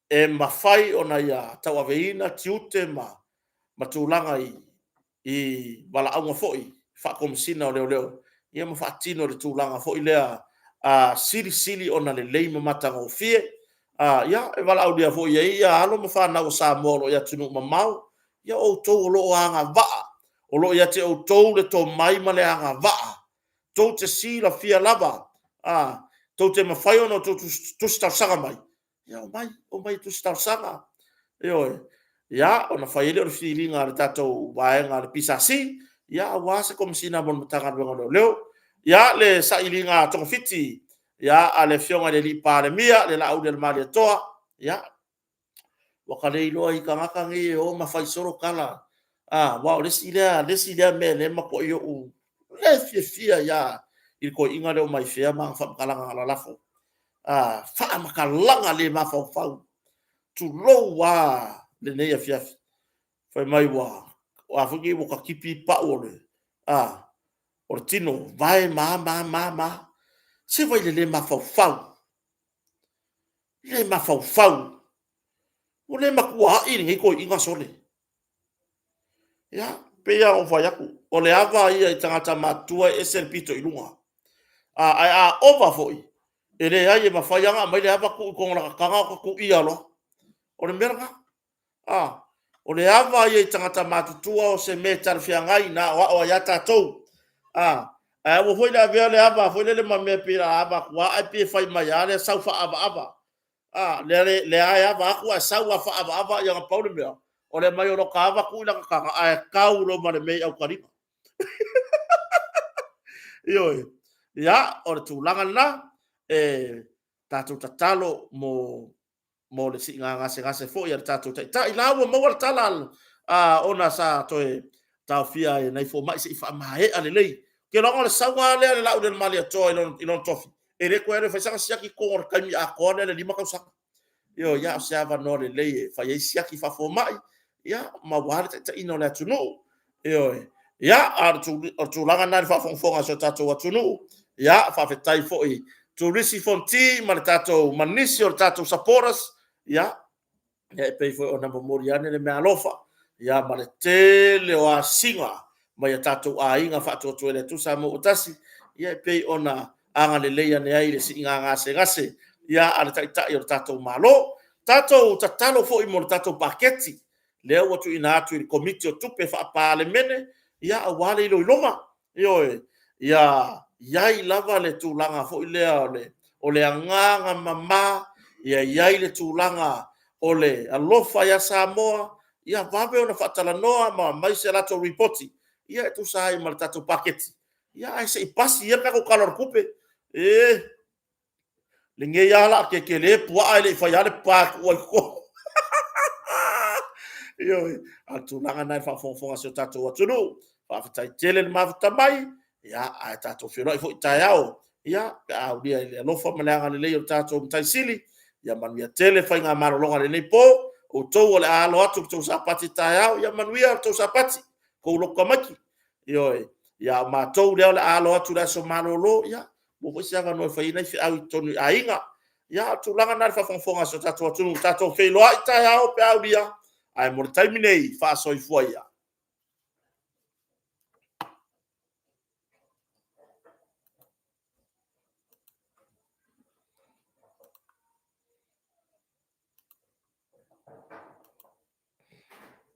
e mafai ona ia tauaveina tiute ma tulaga i valaauga foi faa-Komesina o Leoleo, ma faatino le tulaga foi lea silisili ona lelei ma matagofie. Ia, e valaaulia foi i ai alo ma fanau a Samoa o lo o i atunuu mamao, ia o outou o lo o agavaa, o lo o ia te outou le tomai ma le agavaa tou te silafia lava, tou te mafai ona outou tusi talosaga mai, ia omai, omai e tusi talosaga. Ioe. Ia, ona fai ai lea o le filiga a le tatou vaega a le PSC aua se Komesina mo le Matagaluega o Leoleo. Ia, le sailiga togafiti a le Afioga i le Palemia, le Laaulialemalietoa, ia, ua ta le iloa i tagata nei e o ma fai solo tala, aua o le isi lea mea o lea e matuai ou le fiafia ai lava i le toeaina lea o Maifea ma ana faamatalaga na lalafo, faamatalaga le mafaufau, tulou lava lenei afiafi. Fai mai o a foi nei ua ta tipi pau o le tino, vae ma a ma a. Se vaai i le le mafaufau, le mafaufau. Ua le matua ai lenei toeaina sole. Ia, pei lava ona ou fai atu, o le ava ia i tagata matutua e ese le pito i luga. Ae a ova foi, e leai e mafai lava ona aumai le ava tuu i totonu o lata taga ota tuia loa. O le mea lena. O le ava ia i tagata matutua o se mea talafeagai na aoao ai lava tatou. Ae aua foi le avea le ava foi lele ma mea pei a ava atu lava ae pei e fai mai lava lea sau faaavaava. Lea lava e ava atu ae sau lava faaavaava, ia na pau le mea, o le aumai o lota ava tuu i lata taga ae tau loa ma le mea i autalavou. Ioe. Ia, o le tulaga lena, e tatou tatalo mo le siiga gasegase foi a le tatou Taitai. O la ua maua le tala ona sa toe taofia ai e nai fomai se i faamaea lelei. Ou te iloa na o le sau lava lea o le Laaulialemalietoa i lona tofi, e le toe alu e fai sana siaki i totonu o le taimi atoa lea o le 5 tausaga. Ioe, a o se avanoa lelei e fai ai siaki faafomai aua le taitaiina o le atunuu. Ioe. Ia, a o le tulaga lena i le faafogafoga a si o tatou atunuu. Ia, faafetai foi i Turisi Fonti ma le tatou ma nisi o tatou supporters, ia, e pei foi ona momoli ane le meaalofa ma le tele o asiga mai a tatou aiga Faatuatua i le Atua Samoa ua Tasi, ia e pei ona agalelei ane ai i le siiga gasegase a le Taitai o le tatou Malo. Tatou tatalo foi mo le tatou paketi lea ua tuuina atu i le Komiti o Tupe Faa-Palemene aua le iloiloga. Ioe. Ia i ai lava le tulaga foi lea o le agaga mama, ia i ai le tulaga o le alofa ia Samoa, ia vave ona faatalanoa ma aumai se latou lipoti e tusa ai ma le tatou paketi, ae se i pasi ia le tatou Tala o le Tupe. E! Lenei lava o le a tetele puaa ae le i faia lava le pa e tuu ai i totonu. Ioe. A o le tulaga lena i le faafogafoga a si o tatou atunuu. Faafetai tele le mafuta mai, ae tatou feiloai foi taeao pe a aulia i le alofa ma le agalelei o le tatou Matai Sili. Ia manuia tele faiga malologa i lenei po. O outou o le a alo atu i le tou Sapati taeao, ia manuia le tou Sapati, tou loto tamaiti. Ioe. A o matou lea o le a alo atu i le aso malolo, ia maua foi se avanoa e fai ai nai feau i totonu i aiga. Ia, o le tulaga lena i le faafogafoga a si o tatou atunuu. Tatou feiloai taeao pe a aulia, ae mo le taimi nei, faasoifua ia.